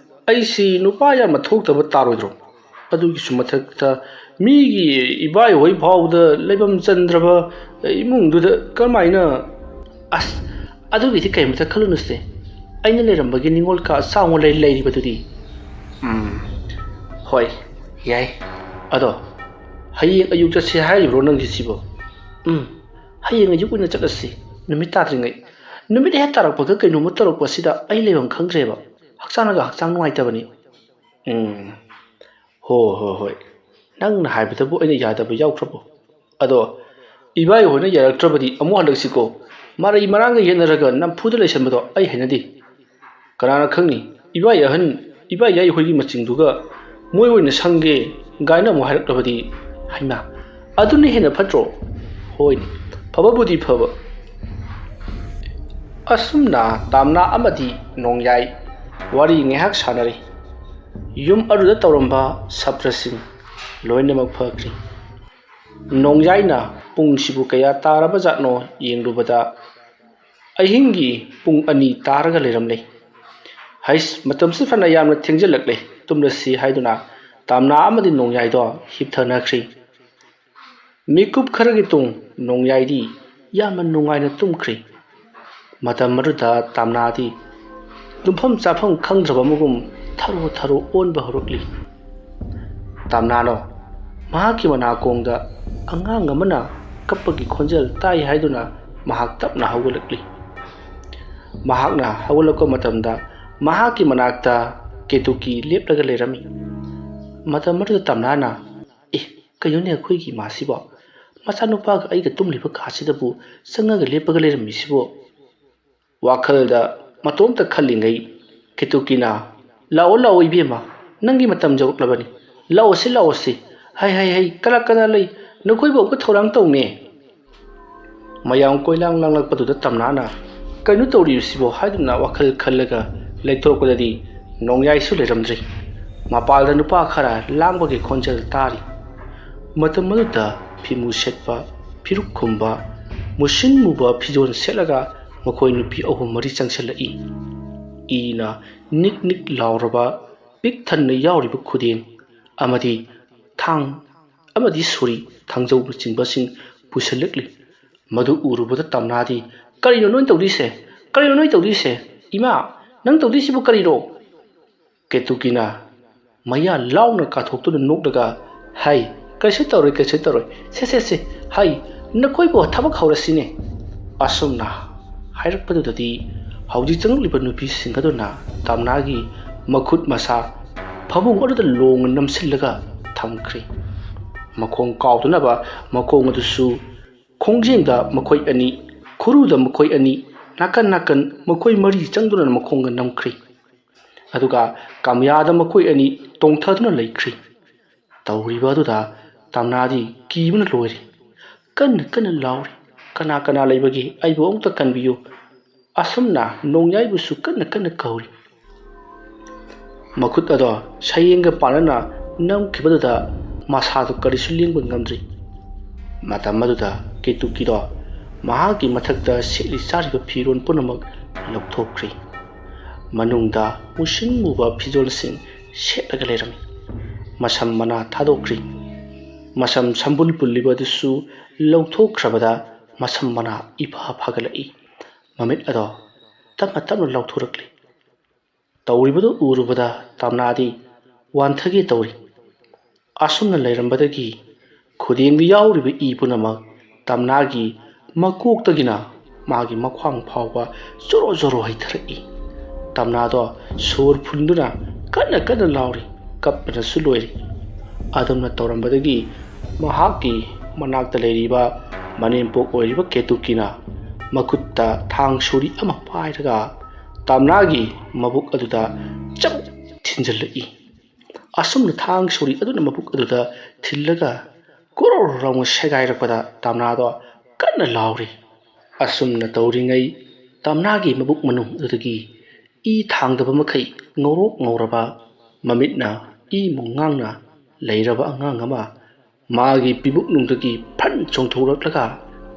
ꯑꯩꯁꯤ ꯅꯨꯄꯥ ꯌꯥꯝꯅ ꯊꯣꯛꯇꯕ ꯇꯥꯔꯣꯏꯗ꯭ꯔꯣ? ꯑꯗꯨꯒꯤꯁꯨ ꯃꯊꯛꯇ ꯃꯤꯒꯤ ꯏꯕꯥꯏꯍꯣꯏ ꯐꯥꯎꯕꯗ ꯂꯩꯐꯝ ꯆꯟꯗ꯭ꯔꯕ ꯏꯃꯨꯡꯗꯨꯗ ꯀꯃꯥꯏꯅ? ꯑꯁ, ꯑꯗꯨꯒꯤꯗꯤ ꯀꯔꯤꯝꯇ ꯈꯜꯂꯨꯅꯨꯁꯦ꯫ ꯑꯩꯅ ꯂꯩꯔꯝꯕꯒꯤ ꯅꯤꯉꯣꯜ ꯀꯥ ꯆꯥꯎꯅ ꯂꯩ-, ꯂꯩꯔꯤꯕꯗꯨꯗꯤ꯫ ꯎꯝ, ꯍꯣꯏ, ꯌꯥꯏ꯫ ꯑꯗꯣ ꯍꯌꯦꯡ ꯑꯌꯨꯛ ꯆꯠꯁꯦ ꯍꯥꯏꯔꯤꯕ꯭ꯔꯣ ꯅꯪꯒꯤꯁꯤꯕꯣ? ꯎꯝ, ꯍꯌꯦꯡ ꯑꯌꯨꯛ ꯑꯣꯏꯅ ꯆꯠꯂꯁꯤ, ꯅꯨꯃꯤꯠ ꯇꯥꯗ꯭ꯔꯤꯉꯩ꯫ ꯅꯨꯃꯤꯠ ꯍꯦꯛ ꯇꯥꯔꯛꯄꯒ ꯀꯩꯅꯣꯝꯃ ꯇꯧꯔꯛꯄꯁꯤꯗ ꯑꯩ ꯂꯩꯐꯝ ꯈꯪꯗ꯭ꯔꯦꯕ꯫ ꯍꯛꯆꯥꯡꯅꯒ ꯍꯛꯆꯥꯡ ꯅꯨꯡꯉꯥꯏꯇꯕꯅꯤ꯫ ꯎꯝ, ꯍꯣ, ꯍꯣ, ꯍꯣꯏ꯫ ꯅꯪꯅ ꯍꯥꯏꯕꯗꯕꯨ ꯑꯩꯅ ꯌꯥꯗꯕ ꯌꯥꯎꯈ꯭ꯔꯕꯣ? ꯑꯗꯣ ꯏꯕꯥꯏ ꯍꯣꯏꯅ ꯌꯥꯔꯛꯇ꯭ꯔꯕꯗꯤ ꯑꯃꯨꯛ ꯍꯟꯗꯛꯁꯤꯀꯣ ꯃꯔꯩ ꯃꯔꯥꯡꯒ ꯌꯦꯠꯅꯔꯒ ꯅꯝꯐꯨꯗ ꯂꯩꯁꯟꯕꯗꯣ ꯑꯩ ꯍꯩꯅꯗꯦ꯫ ꯀꯅꯥꯅ ꯈꯪꯅꯤ, ꯏꯕꯥꯏ ꯑꯍꯟ, ꯏꯕꯥꯏ ꯌꯥꯏ ꯍꯣꯏꯒꯤ ꯃꯆꯤꯡꯗꯨꯒ ꯃꯣꯏ ꯑꯣꯏꯅ ꯁꯪꯒꯦ ꯒꯥꯏꯅ ꯑꯃꯨꯛ ꯍꯥꯏꯔꯛꯂꯕꯗꯤ? ꯍꯩꯃꯥ, ꯑꯗꯨꯅ ꯍꯦꯟꯅ ꯐꯠꯇ꯭ꯔꯣ? ꯍꯣꯏꯅꯦ, ꯐꯕꯕꯨꯗꯤ ꯐꯕ꯫ ꯑꯁꯨꯝꯅ ꯇꯥꯝꯅꯥ ꯑꯃꯗꯤ ꯅꯣꯡꯌꯥꯏ ꯋꯥꯔꯤ ꯉꯥꯏꯍꯥꯛ ꯁꯥꯟꯅꯔꯤ꯫ ꯌꯨꯝ ꯑꯗꯨꯗ ꯇꯧꯔꯝꯕ ꯁꯥꯇ꯭ꯔꯁꯤꯡ ꯂꯣꯏꯅꯃꯛ ꯐꯈ꯭ꯔꯤ꯫ ꯅꯣꯡꯌꯥꯏꯅ ꯄꯨꯡꯁꯤꯕꯨ ꯀꯌꯥ ꯇꯥꯔꯕ ꯖꯥꯠꯅꯣ ꯌꯦꯡꯂꯨꯕꯗ ꯑꯍꯤꯡꯒꯤ ꯄꯨꯡ ꯑꯅꯤ ꯇꯥꯔꯒ ꯂꯩꯔꯝꯂꯦ꯫ ꯍꯩꯁ, ꯃꯇꯝꯁꯤ ꯐꯅ ꯌꯥꯝꯅ ꯊꯦꯡꯖꯤꯜꯂꯛꯂꯦ, ꯇꯨꯝꯂꯁꯤ ꯍꯥꯏꯗꯨꯅ ꯇꯥꯝꯅꯥ ꯑꯃꯗꯤ ꯅꯣꯡꯌꯥꯏꯗꯣ ꯍꯤꯞꯊꯅꯈ꯭ꯔꯤ꯫ ꯃꯤꯀꯨꯞ ꯈꯔꯒꯤ ꯇꯨꯡ ꯅꯣꯡꯌꯥꯏꯗꯤ ꯌꯥꯝꯅ ꯅꯨꯡꯉꯥꯏꯅ ꯇꯨꯝꯈ꯭ꯔꯤ꯫ ꯃꯇꯝ ꯑꯗꯨꯗ ꯇꯥꯝꯅꯥꯗꯤ ꯇꯨꯝꯐꯝ ꯆꯥꯐꯝ ꯈꯪꯗ꯭ꯔꯕ ꯑꯃꯒꯨꯝ ꯊꯔꯣ ꯊꯔꯣ ꯑꯣꯟꯕ ꯍꯧꯔꯛꯂꯤ꯫ ꯇꯥꯝꯅꯥꯅꯣ ꯃꯍꯥꯛꯀꯤ ꯃꯅꯥꯀꯣꯡꯗ ꯑꯉꯥꯡ ꯑꯃꯅ ꯀꯞꯄꯒꯤ ꯈꯣꯟꯖꯦꯜ ꯇꯥꯏ ꯍꯥꯏꯗꯨꯅ ꯃꯍꯥꯛ ꯇꯞꯅ ꯍꯧꯒꯠꯂꯛꯂꯤ꯫ ꯃꯍꯥꯛꯅ ꯍꯧꯒꯠꯂꯛꯄ ꯃꯇꯝꯗ ꯃꯍꯥꯛꯀꯤ ꯃꯅꯥꯛꯇ ꯀꯦꯇꯨꯀꯤ ꯂꯦꯞꯂꯒ ꯂꯩꯔꯝꯃꯤ꯫ ꯃꯇꯝ ꯑꯗꯨꯗ ꯇꯥꯝꯅꯥꯅ, "ꯑꯦ, ꯀꯩꯅꯣꯅꯦ ꯑꯩꯈꯣꯏꯒꯤ ꯏꯃꯥꯁꯤꯕꯣ? ꯃꯆꯥꯅꯨꯄꯥꯒ ꯑꯩꯒ ꯇꯨꯝꯂꯤꯕ ꯀꯥꯁꯤꯗꯕꯨ ꯆꯪꯉꯒ ꯂꯦꯞꯄꯒ ꯂꯩꯔꯝꯃꯤꯁꯤꯕꯣ?" ꯋꯥꯈꯜꯗ ꯃꯇꯣꯝꯇ ꯈꯜꯂꯤꯉꯩ ꯀꯦꯇꯨꯀꯤꯅ, "ꯂꯥꯛꯑꯣ, ꯂꯥꯛꯑꯣ ꯏꯕꯦꯝꯃ, ꯅꯪꯒꯤ ꯃꯇꯝ ꯌꯧꯔꯛꯂꯕꯅꯤ꯫ ꯂꯥꯛꯑꯣꯁꯤ, ꯂꯥꯛꯑꯣꯁꯤ꯫ ꯍꯩ, ꯍꯩ, ꯍꯩ, ꯀꯅꯥ, ꯀꯅꯥ ꯂꯩ? ꯅꯈꯣꯏꯕꯨ ꯑꯃꯨꯛꯀ ꯊꯧꯔꯥꯡ ꯇꯧꯅꯦ꯫" ꯃꯌꯥꯝ ꯀꯣꯏꯂꯥꯡ ꯂꯥꯡꯂꯛꯄꯗꯨꯗ ꯇꯝꯅꯥꯅ, "ꯀꯩꯅꯣ ꯇꯧꯔꯤꯕꯁꯤꯕꯣ?" ꯍꯥꯏꯗꯨꯅ ꯋꯥꯈꯜ ꯈꯜꯂꯒ ꯂꯩꯊꯣꯔꯛꯄꯗꯗꯤ ꯅꯣꯡꯌꯥꯏꯁꯨ ꯂꯩꯔꯝꯗ꯭ꯔꯦ꯫ ꯃꯄꯥꯜꯗ ꯅꯨꯄꯥ ꯈꯔ ꯂꯥꯡꯕꯒꯤ ꯈꯣꯟꯖꯦꯜ ꯇꯥꯔꯤ꯫ ꯃꯇꯝ ꯑꯗꯨꯗ ꯐꯤꯃꯨ ꯁꯦꯠꯄ, ꯐꯤꯔꯨꯛ ꯈꯨꯝꯕ, ꯃꯨꯁꯤꯟ ꯃꯨꯕ ꯐꯤꯖꯣꯜ ꯁꯦꯠꯂꯒ ꯃꯈꯣꯏ ꯅꯨꯄꯤ ꯑꯍꯨꯝ ꯃꯔꯤ ꯆꯪꯁꯤꯜꯂꯛꯏ꯫ ꯏꯅ ꯅꯤꯛ ꯅꯤꯛ ꯂꯥꯎꯔꯕ ꯄꯤꯛ ꯊꯟꯅ ꯌꯥꯎꯔꯤꯕ ꯈꯨꯗꯦꯡ ꯑꯃꯗꯤ ꯊꯥꯡ ꯑꯃꯗꯤ ꯁꯣꯔꯤ, ꯊꯥꯡꯖꯧꯅꯆꯤꯡꯕꯁꯤꯡ ꯄꯨꯁꯤꯜꯂꯛꯂꯤ꯫ ꯃꯗꯨ ꯎꯔꯨꯕꯗ ꯇꯝꯅꯥꯗꯤ, "ꯀꯔꯤꯅꯣ ꯅꯣꯏ ꯇꯧꯗꯣꯏꯁꯦ? ꯀꯔꯤꯅꯣ ꯅꯣꯏ ꯇꯧꯗꯣꯏꯁꯦ? ꯏꯃꯥ, ꯅꯪ ꯇꯧꯗꯣꯏꯁꯤꯕꯨ ꯀꯔꯤꯅꯣ?" ꯀꯦꯇꯨꯀꯤꯅ ꯃꯌꯥ ꯂꯥꯎꯅ ꯀꯥꯊꯣꯛꯇꯨꯅ ꯅꯣꯛꯂꯒ, "ꯍꯩ, ꯀꯩꯁꯨ ꯇꯧꯔꯣꯏ, ꯀꯩꯁꯨ ꯇꯧꯔꯣꯏ꯫ ꯁꯦ, ꯁꯦ, ꯁꯦ, ꯍꯩ, ꯅꯈꯣꯏꯕꯨ ꯊꯕꯛ ꯍꯧꯔꯁꯤꯅꯦ"꯫ ꯑꯁꯨꯝꯅ ꯍꯥꯏꯔꯛꯄꯗꯨꯗꯗꯤ ꯍꯧꯖꯤꯛ ꯆꯪꯂꯛꯂꯤꯕ ꯅꯨꯄꯤꯁꯤꯡ ꯑꯗꯨꯅ ꯇꯝꯅꯥꯒꯤ ꯃꯈꯨꯠ ꯃꯁꯥ ꯐꯃꯨꯡ ꯑꯗꯨꯗ ꯂꯣꯡꯅ ꯅꯝꯁꯤꯜꯂꯒ ꯊꯝꯈ꯭ꯔꯦ꯫ ꯃꯈꯣꯡ ꯀꯥꯎꯗꯅꯕ ꯃꯈꯣꯡ ꯑꯗꯨꯁꯨ ꯈꯣꯡꯖꯦꯡꯗ ꯃꯈꯣꯏ ꯑꯅꯤ, ꯈꯨꯔꯨꯗ ꯃꯈꯣꯏ ꯑꯅꯤ, ꯅꯥꯀꯟ ꯅꯥꯀꯟ ꯃꯈꯣꯏ ꯃꯔꯤ ꯆꯪꯗꯨꯅ ꯃꯈꯣꯡꯒ ꯅꯝꯈ꯭ꯔꯤ꯫ ꯑꯗꯨꯒ ꯀꯥꯃꯤꯌꯥꯗ ꯃꯈꯣꯏ ꯑꯅꯤ ꯇꯣꯡꯊꯗꯨꯅ ꯂꯩꯈ꯭ꯔꯤ꯫ ꯇꯧꯔꯤꯕ ꯑꯗꯨꯗ ꯇꯝꯅꯥꯗꯤ ꯀꯤꯕꯅ ꯂꯣꯏꯔꯦ꯫ ꯀꯟꯅ ꯀꯟꯅ ꯂꯥꯎꯔꯤ, "ꯀꯅꯥ ꯀꯅꯥ ꯂꯩꯕꯒꯦ? ꯑꯩꯕꯨ ꯑꯃꯨꯛꯇ ꯀꯟꯕꯤꯌꯨ"꯫ ꯑꯁꯨꯝꯅ ꯅꯣꯡꯌꯥꯏꯕꯨꯁꯨ ꯀꯟꯅ ꯀꯟꯅ ꯀꯧꯔꯤ꯫ ꯃꯈꯨꯠ ꯑꯗꯣ ꯁꯌꯦꯡꯒ ꯄꯥꯟꯅꯅ ꯅꯝꯈꯤꯕꯗꯨꯗ ꯃꯁꯥꯗꯨ ꯀꯔꯤꯁꯨ ꯂꯦꯡꯕ ꯉꯝꯗ꯭ꯔꯤ꯫ ꯃꯇꯝ ꯑꯗꯨꯗ ꯀꯦꯇꯨꯀꯤꯗꯣ ꯃꯍꯥꯛꯀꯤ ꯃꯊꯛꯇ ꯁꯦꯠꯂꯤ ꯆꯥꯔꯤꯕ ꯐꯤꯔꯣꯜ ꯄꯨꯝꯅꯃꯛ ꯂꯧꯊꯣꯛꯈ꯭ꯔꯤ꯫ ꯃꯅꯨꯡꯗ ꯃꯨꯁꯤꯟ ꯃꯨꯕ ꯐꯤꯖꯣꯜꯁꯤꯡ ꯁꯦꯠꯂꯒ ꯂꯩꯔꯝꯃꯤ꯫ ꯃꯁꯝ ꯃꯅꯥ ꯊꯥꯗꯣꯛꯈ꯭ꯔꯤ꯫ ꯃꯁꯝ ꯁꯝꯕꯨꯜ ꯄꯨꯜꯂꯤꯕ ꯑꯗꯨꯁꯨ ꯂꯧꯊꯣꯛꯈ꯭ꯔꯕꯗ ꯃꯁꯝ ꯃꯅꯥ ꯏꯐꯥ ꯐꯥꯒꯠꯂꯛꯏ꯫ ꯃꯃꯤꯠ ꯑꯗꯣ ꯇꯞꯅ ꯇꯞꯅ ꯂꯥꯎꯊꯣꯔꯛꯂꯤ꯫ ꯇꯧꯔꯤꯕꯗꯨ ꯎꯔꯨꯕꯗ ꯇꯝꯅꯥꯗꯤ ꯋꯥꯟꯊꯒꯦ ꯇꯧꯔꯤ꯫ ꯑꯁꯨꯝꯅ ꯂꯩꯔꯝꯕꯗꯒꯤ ꯈꯨꯗꯦꯡꯗ ꯌꯥꯎꯔꯤꯕ ꯏ ꯄꯨꯝꯅꯃꯛ ꯇꯝꯅꯥꯒꯤ ꯃꯀꯣꯛꯇꯒꯤꯅ ꯃꯥꯒꯤ ꯃꯈ꯭ꯋꯥꯡ ꯐꯥꯎꯕ ꯖꯣꯔꯣ ꯖꯣꯔꯣ ꯍꯩꯊꯔꯛꯏ꯫ ꯇꯝꯅꯥꯗꯣ ꯁꯣꯔ ꯐꯨꯟꯗꯨꯅ ꯀꯟꯅ ꯀꯟꯅ ꯂꯥꯎꯔꯤ, ꯀꯞꯄꯅꯁꯨ ꯂꯣꯏꯔꯤ꯫ ꯑꯗꯨꯝꯅ ꯇꯧꯔꯝꯕꯗꯒꯤ ꯃꯍꯥꯛꯀꯤ ꯃꯅꯥꯛꯇ ꯂꯩꯔꯤꯕ ꯃꯅꯦꯝꯄꯣꯛ ꯑꯣꯏꯔꯤꯕ ꯀꯦꯇꯨꯀꯤꯅ ꯃꯈꯨꯠꯇ ꯊꯥꯡ ꯁꯣꯔꯤ ꯑꯃ ꯄꯥꯏꯔꯒ ꯇꯝꯅꯥꯒꯤ ꯃꯕꯨꯛ ꯑꯗꯨꯗ ꯆꯞ ꯊꯤꯟꯖꯤꯜꯂꯛꯏ꯫ ꯑꯁꯨꯝꯅ ꯊꯥꯡ ꯁꯣꯔꯤ ꯑꯗꯨꯅ ꯃꯕꯨꯛ ꯑꯗꯨꯗ ꯊꯤꯜꯂꯒ ꯀꯣꯔꯣꯔ ꯂꯥꯎꯅ ꯁꯦꯒꯥꯏꯔꯛꯄꯗ ꯇꯝꯅꯥꯗꯣ ꯀꯟꯅ ꯂꯥꯎꯔꯤ꯫ ꯑꯁꯨꯝꯅ ꯇꯧꯔꯤꯉꯩ ꯇꯝꯅꯥꯒꯤ ꯃꯕꯨꯛ ꯃꯅꯨꯡ ꯑꯗꯨꯗꯒꯤ ꯏ ꯊꯥꯡꯗꯕ ꯃꯈꯩ ꯉꯧꯔꯣꯛ ꯉꯧꯔꯕ, ꯃꯃꯤꯠꯅ ꯏ ꯃꯨꯡꯉꯥꯡꯅ ꯂꯩꯔꯕ ꯑꯉꯥꯡ ꯑꯃ ꯃꯥꯒꯤ ꯄꯤꯕꯨꯛꯅꯨꯡꯗꯒꯤ ꯐꯟ ꯆꯣꯡꯊꯣꯛꯂꯛꯂꯒ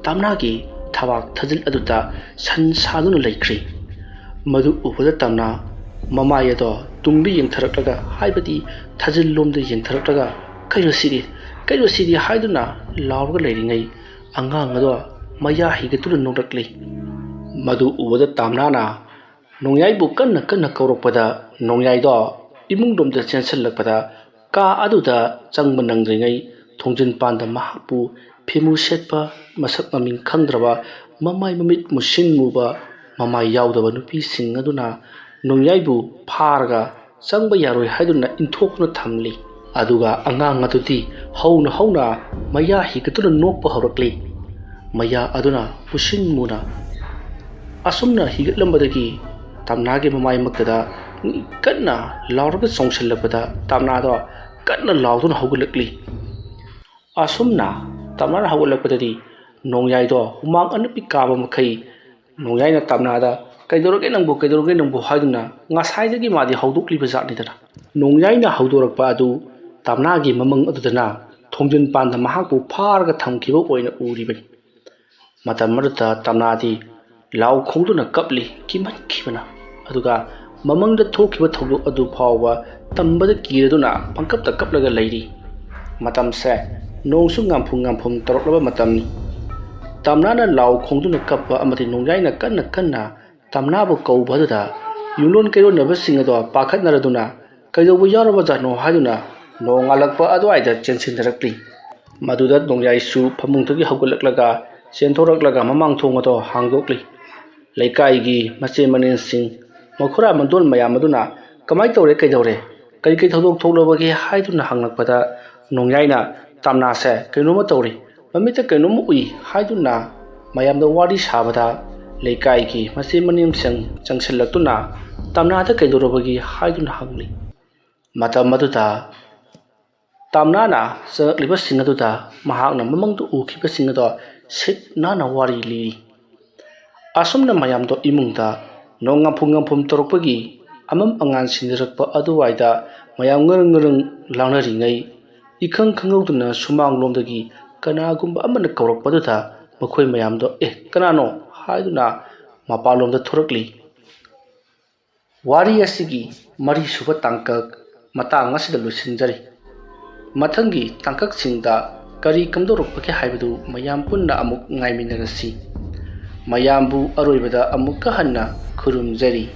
ꯇꯝꯅꯥꯒꯤ ꯊꯕꯥꯛ ꯊꯥꯖꯤꯜ ꯑꯗꯨꯗ ꯁꯟ ꯁꯥꯗꯨꯅ ꯂꯩꯈ꯭ꯔꯤ꯫ ꯃꯗꯨ ꯎꯕꯗ ꯇꯝꯅꯥ ꯃꯃꯥꯏ ꯑꯗꯣ ꯇꯨꯡꯗ ꯌꯦꯡꯊꯔꯛꯂꯒ, ꯍꯥꯏꯕꯗꯤ ꯊꯥꯖꯤꯜꯂꯣꯝꯗ ꯌꯦꯡꯊꯔꯛꯂꯒ, "ꯀꯩꯅꯣ ꯁꯤꯗꯤ, ꯀꯩꯅꯣ ꯁꯤꯗꯤ?" ꯍꯥꯏꯗꯨꯅ ꯂꯥꯎꯔꯒ ꯂꯩꯔꯤꯉꯩ, ꯑꯉꯥꯡ ꯑꯗꯣ ꯃꯌꯥ ꯍꯤꯒꯠꯇꯨꯅ ꯅꯣꯛꯂꯛꯂꯤ꯫ ꯃꯗꯨ ꯎꯕꯗ ꯇꯥꯝꯅꯥꯅ ꯅꯣꯡꯌꯥꯏꯕꯨ ꯀꯟꯅ ꯀꯟꯅ ꯀꯧꯔꯛꯄꯗ, ꯅꯣꯡꯌꯥꯏꯗꯣ ꯏꯃꯨꯡꯂꯣꯝꯗ ꯆꯦꯟꯁꯤꯜꯂꯛꯄꯗ, ꯀꯥ ꯑꯗꯨꯗ ꯆꯪꯕ ꯅꯪꯗ꯭ꯔꯤꯉꯩ, ꯊꯣꯡꯖꯤꯟ ꯄꯥꯟꯗ ꯃꯍꯥꯛꯄꯨ ꯐꯤꯃꯨ ꯁꯦꯠꯄ, ꯃꯁꯛ ꯃꯃꯤꯡ ꯈꯪꯗ꯭ꯔꯕ, ꯃꯃꯥꯏ ꯃꯃꯤꯠ ꯃꯨꯁꯤꯟ ꯃꯨꯕ, ꯃꯃꯥꯏ ꯌꯥꯎꯗꯕ ꯅꯨꯄꯤꯁꯤꯡ ꯑꯗꯨꯅ ꯅꯣꯡꯌꯥꯏꯕꯨ ꯐꯥꯔꯒ ꯆꯪꯕ ꯌꯥꯔꯣꯏ ꯍꯥꯏꯗꯨꯅ ꯏꯟꯊꯣꯛꯇꯨꯅ ꯊꯝꯂꯤ꯫ ꯑꯗꯨꯒ ꯑꯉꯥꯡ ꯑꯗꯨꯗꯤ ꯍꯧꯅ ꯍꯧꯅ ꯃꯌꯥ ꯍꯤꯒꯠꯇꯨꯅ ꯅꯣꯛꯄ ꯍꯧꯔꯛꯂꯤ꯫ ꯃꯌꯥ ꯑꯗꯨꯅ ꯃꯨꯁꯤꯟ ꯃꯨꯅ ꯑꯁꯨꯝꯅ ꯍꯤꯒꯠꯂꯝꯕꯗꯒꯤ ꯇꯝꯅꯥꯒꯤ ꯃꯃꯥꯏꯃꯛꯇꯗ ꯃꯤ ꯀꯟꯅ ꯂꯥꯎꯔꯒ ꯆꯣꯡꯁꯤꯜꯂꯛꯄꯗ, ꯇꯝꯅꯥꯗꯣ ꯀꯟꯅ ꯂꯥꯎꯗꯨꯅ ꯍꯧꯒꯠꯂꯛꯂꯤ꯫ ꯑꯁꯨꯝꯅ ꯇꯝꯅꯥꯅ ꯍꯧꯒꯠꯂꯛꯄꯗꯗꯤ ꯅꯣꯡꯌꯥꯏꯗꯣ ꯍꯨꯃꯥꯡ ꯑꯅꯞꯄꯤ ꯀꯥꯕ ꯃꯈꯩ, ꯅꯣꯡꯌꯥꯏꯅ ꯇꯝꯅꯥꯗ, "ꯀꯩꯗꯧꯔꯒꯦ ꯅꯪꯕꯨ, ꯀꯩꯗꯧꯔꯒꯦ ꯅꯪꯕꯨ?" ꯍꯥꯏꯗꯨꯅ ꯉꯁꯥꯏꯗꯒꯤ ꯃꯥꯗꯤ ꯍꯧꯗꯣꯛꯂꯤꯕ ꯖꯥꯠꯅꯤꯗꯅ꯫ ꯅꯣꯡꯌꯥꯏꯅ ꯍꯧꯗꯣꯔꯛꯄ ꯑꯗꯨ ꯇꯝꯅꯥꯒꯤ ꯃꯃꯪ ꯑꯗꯨꯗꯅ ꯊꯣꯡꯖꯤꯟ ꯄꯥꯟꯗ ꯃꯍꯥꯛꯄꯨ ꯐꯥꯔꯒ ꯊꯝꯈꯤꯕ ꯑꯣꯏꯅ ꯎꯔꯤꯕꯅꯤ꯫ ꯃꯇꯝ ꯑꯗꯨꯗ ꯇꯝꯅꯥꯗꯤ ꯂꯥꯎ ꯈꯣꯡꯗꯨꯅ ꯀꯞꯂꯤ, ꯀꯤꯃꯟꯈꯤꯕꯅ꯫ ꯑꯗꯨꯒ ꯃꯃꯪꯗ ꯊꯣꯛꯈꯤꯕ ꯊꯧꯗꯣꯛ ꯑꯗꯨ ꯐꯥꯎꯕ ꯇꯝꯕꯗ ꯀꯤꯔꯗꯨꯅ ꯄꯪꯀꯞꯇ ꯀꯞꯂꯒ ꯂꯩꯔꯤ꯫ ꯃꯇꯝꯁꯦ ꯅꯣꯡꯁꯨ ꯉꯥꯝꯐꯨ ꯉꯥꯝꯐꯨꯝ ꯇꯧꯔꯛꯂꯕ ꯃꯇꯝꯅꯤ꯫ ꯇꯝꯅꯥꯅ ꯂꯥꯎ ꯈꯣꯡꯗꯨꯅ ꯀꯞꯄ ꯑꯃꯗꯤ ꯅꯣꯡꯌꯥꯏꯅ ꯀꯟꯅ ꯀꯟꯅ ꯇꯝꯅꯥꯕꯨ ꯀꯧꯕ ꯑꯗꯨꯗ ꯌꯨꯝꯂꯣꯟ ꯀꯩꯔꯣꯟꯅꯕꯁꯤꯡ ꯑꯗꯣ ꯄꯥꯈꯠꯅꯔꯗꯨꯅ "ꯀꯩꯗꯧꯕ ꯌꯥꯎꯔꯕꯖꯥꯠꯅꯣ?" ꯍꯥꯏꯗꯨꯅ ꯅꯣꯡꯉꯥꯜꯂꯛꯄ ꯑꯗꯨꯋꯥꯏꯗ ꯆꯦꯟꯁꯤꯟꯅꯔꯛꯂꯤ꯫ ꯃꯗꯨꯗ ꯅꯣꯡꯌꯥꯏꯁꯨ ꯐꯃꯨꯡꯗꯒꯤ ꯍꯧꯒꯠꯂꯛꯂꯒ ꯆꯦꯟꯊꯣꯔꯛꯂꯒ ꯃꯃꯥꯡ ꯊꯣꯡ ꯑꯗꯣ ꯍꯥꯡꯗꯣꯛꯂꯤ꯫ ꯂꯩꯀꯥꯏꯒꯤ ꯃꯆꯦ ꯃꯅꯦꯝꯁꯤꯡ, ꯃꯈꯨꯔꯥ ꯃꯟꯗꯣꯜ ꯃꯌꯥꯝ ꯑꯗꯨꯅ "ꯀꯃꯥꯏ ꯇꯧꯔꯦ, ꯀꯩꯗꯧꯔꯦ, ꯀꯔꯤ ꯀꯔꯤ ꯊꯧꯗꯣꯛ ꯊꯣꯛꯂꯕꯒꯦ?" ꯍꯥꯏꯗꯨꯅ ꯍꯪꯂꯛꯄꯗ ꯅꯣꯡꯌꯥꯏꯅ "ꯇꯝꯅꯥꯁꯦ ꯀꯩꯅꯣꯝꯃ ꯇꯧꯔꯤ, ꯃꯃꯤꯠꯇ ꯀꯩꯅꯣꯝꯃ ꯎꯏ" ꯍꯥꯏꯗꯨꯅ ꯃꯌꯥꯝꯗ ꯋꯥꯔꯤ ꯁꯥꯕꯗ, ꯂꯩꯀꯥꯏꯒꯤ ꯃꯆꯦ ꯃꯅꯦꯝꯁꯤꯡ ꯆꯪꯁꯤꯜꯂꯛꯇꯨꯅ "ꯇꯝꯅꯥꯗ ꯀꯩꯗꯧꯔꯕꯒꯦ?" ꯍꯥꯏꯗꯨꯅ ꯍꯪꯂꯤ꯫ ꯃꯇꯝ ꯑꯗꯨꯗ ꯇꯝꯅꯥꯅ ꯆꯪꯂꯛꯂꯤꯕꯁꯤꯡ ꯑꯗꯨꯗ ꯃꯍꯥꯛꯅ ꯃꯃꯪꯗ ꯎꯈꯤꯕꯁꯤꯡ ꯑꯗꯣ ꯁꯤꯠ ꯅꯥꯟꯅ ꯋꯥꯔꯤ ꯂꯤꯔꯤ꯫ ꯑꯁꯨꯝꯅ ꯃꯌꯥꯝꯗꯣ ꯏꯃꯨꯡꯗ ꯅꯣꯡ ꯉꯝꯐꯨ ꯉꯝꯐꯨꯝ ꯇꯧꯔꯛꯄꯒꯤ ꯑꯃꯝ ꯑꯉꯥꯟ ꯁꯤꯟꯅꯔꯛꯄ ꯑꯗꯨꯋꯥꯏꯗ ꯃꯌꯥꯝ ꯉꯔꯪ ꯉꯔꯪ ꯂꯥꯡꯅꯔꯤꯉꯩ, ꯏꯈꯪ ꯈꯪꯍꯧꯗꯅ ꯁꯨꯃꯥꯡꯂꯣꯝꯗꯒꯤ ꯀꯅꯥꯒꯨꯝꯕ ꯑꯃꯅ ꯀꯧꯔꯛꯄꯗꯨꯗ ꯃꯈꯣꯏ ꯃꯌꯥꯝꯗꯣ "ꯑꯦ, ꯀꯅꯥꯅꯣ?" ꯍꯥꯏꯗꯨꯅ ꯃꯄꯥꯟꯂꯣꯝꯗ ꯊꯣꯔꯛꯂꯤ꯫ ꯋꯥꯔꯤ ꯑꯁꯤꯒꯤ ꯃꯔꯤꯁꯨꯕ ꯇꯥꯡꯀꯛ ꯃꯇꯥꯡ ꯑꯁꯤꯗ ꯂꯣꯏꯁꯤꯟꯖꯔꯤ꯫ ꯃꯊꯪꯒꯤ ꯇꯥꯡꯀꯛꯁꯤꯡꯗ ꯀꯔꯤ ꯀꯝꯗꯧꯔꯛꯄꯒꯦ ꯍꯥꯏꯕꯗꯨ ꯃꯌꯥꯝ ꯄꯨꯟꯅ ꯑꯃꯨꯛ ꯉꯥꯏꯃꯤꯟꯅꯔꯁꯤ꯫ ꯃꯌꯥꯝꯕꯨ ꯑꯔꯣꯏꯕꯗ ꯑꯃꯨꯛꯀ ꯍꯟꯅ ꯈꯨꯔꯨꯝꯖꯔꯤ꯫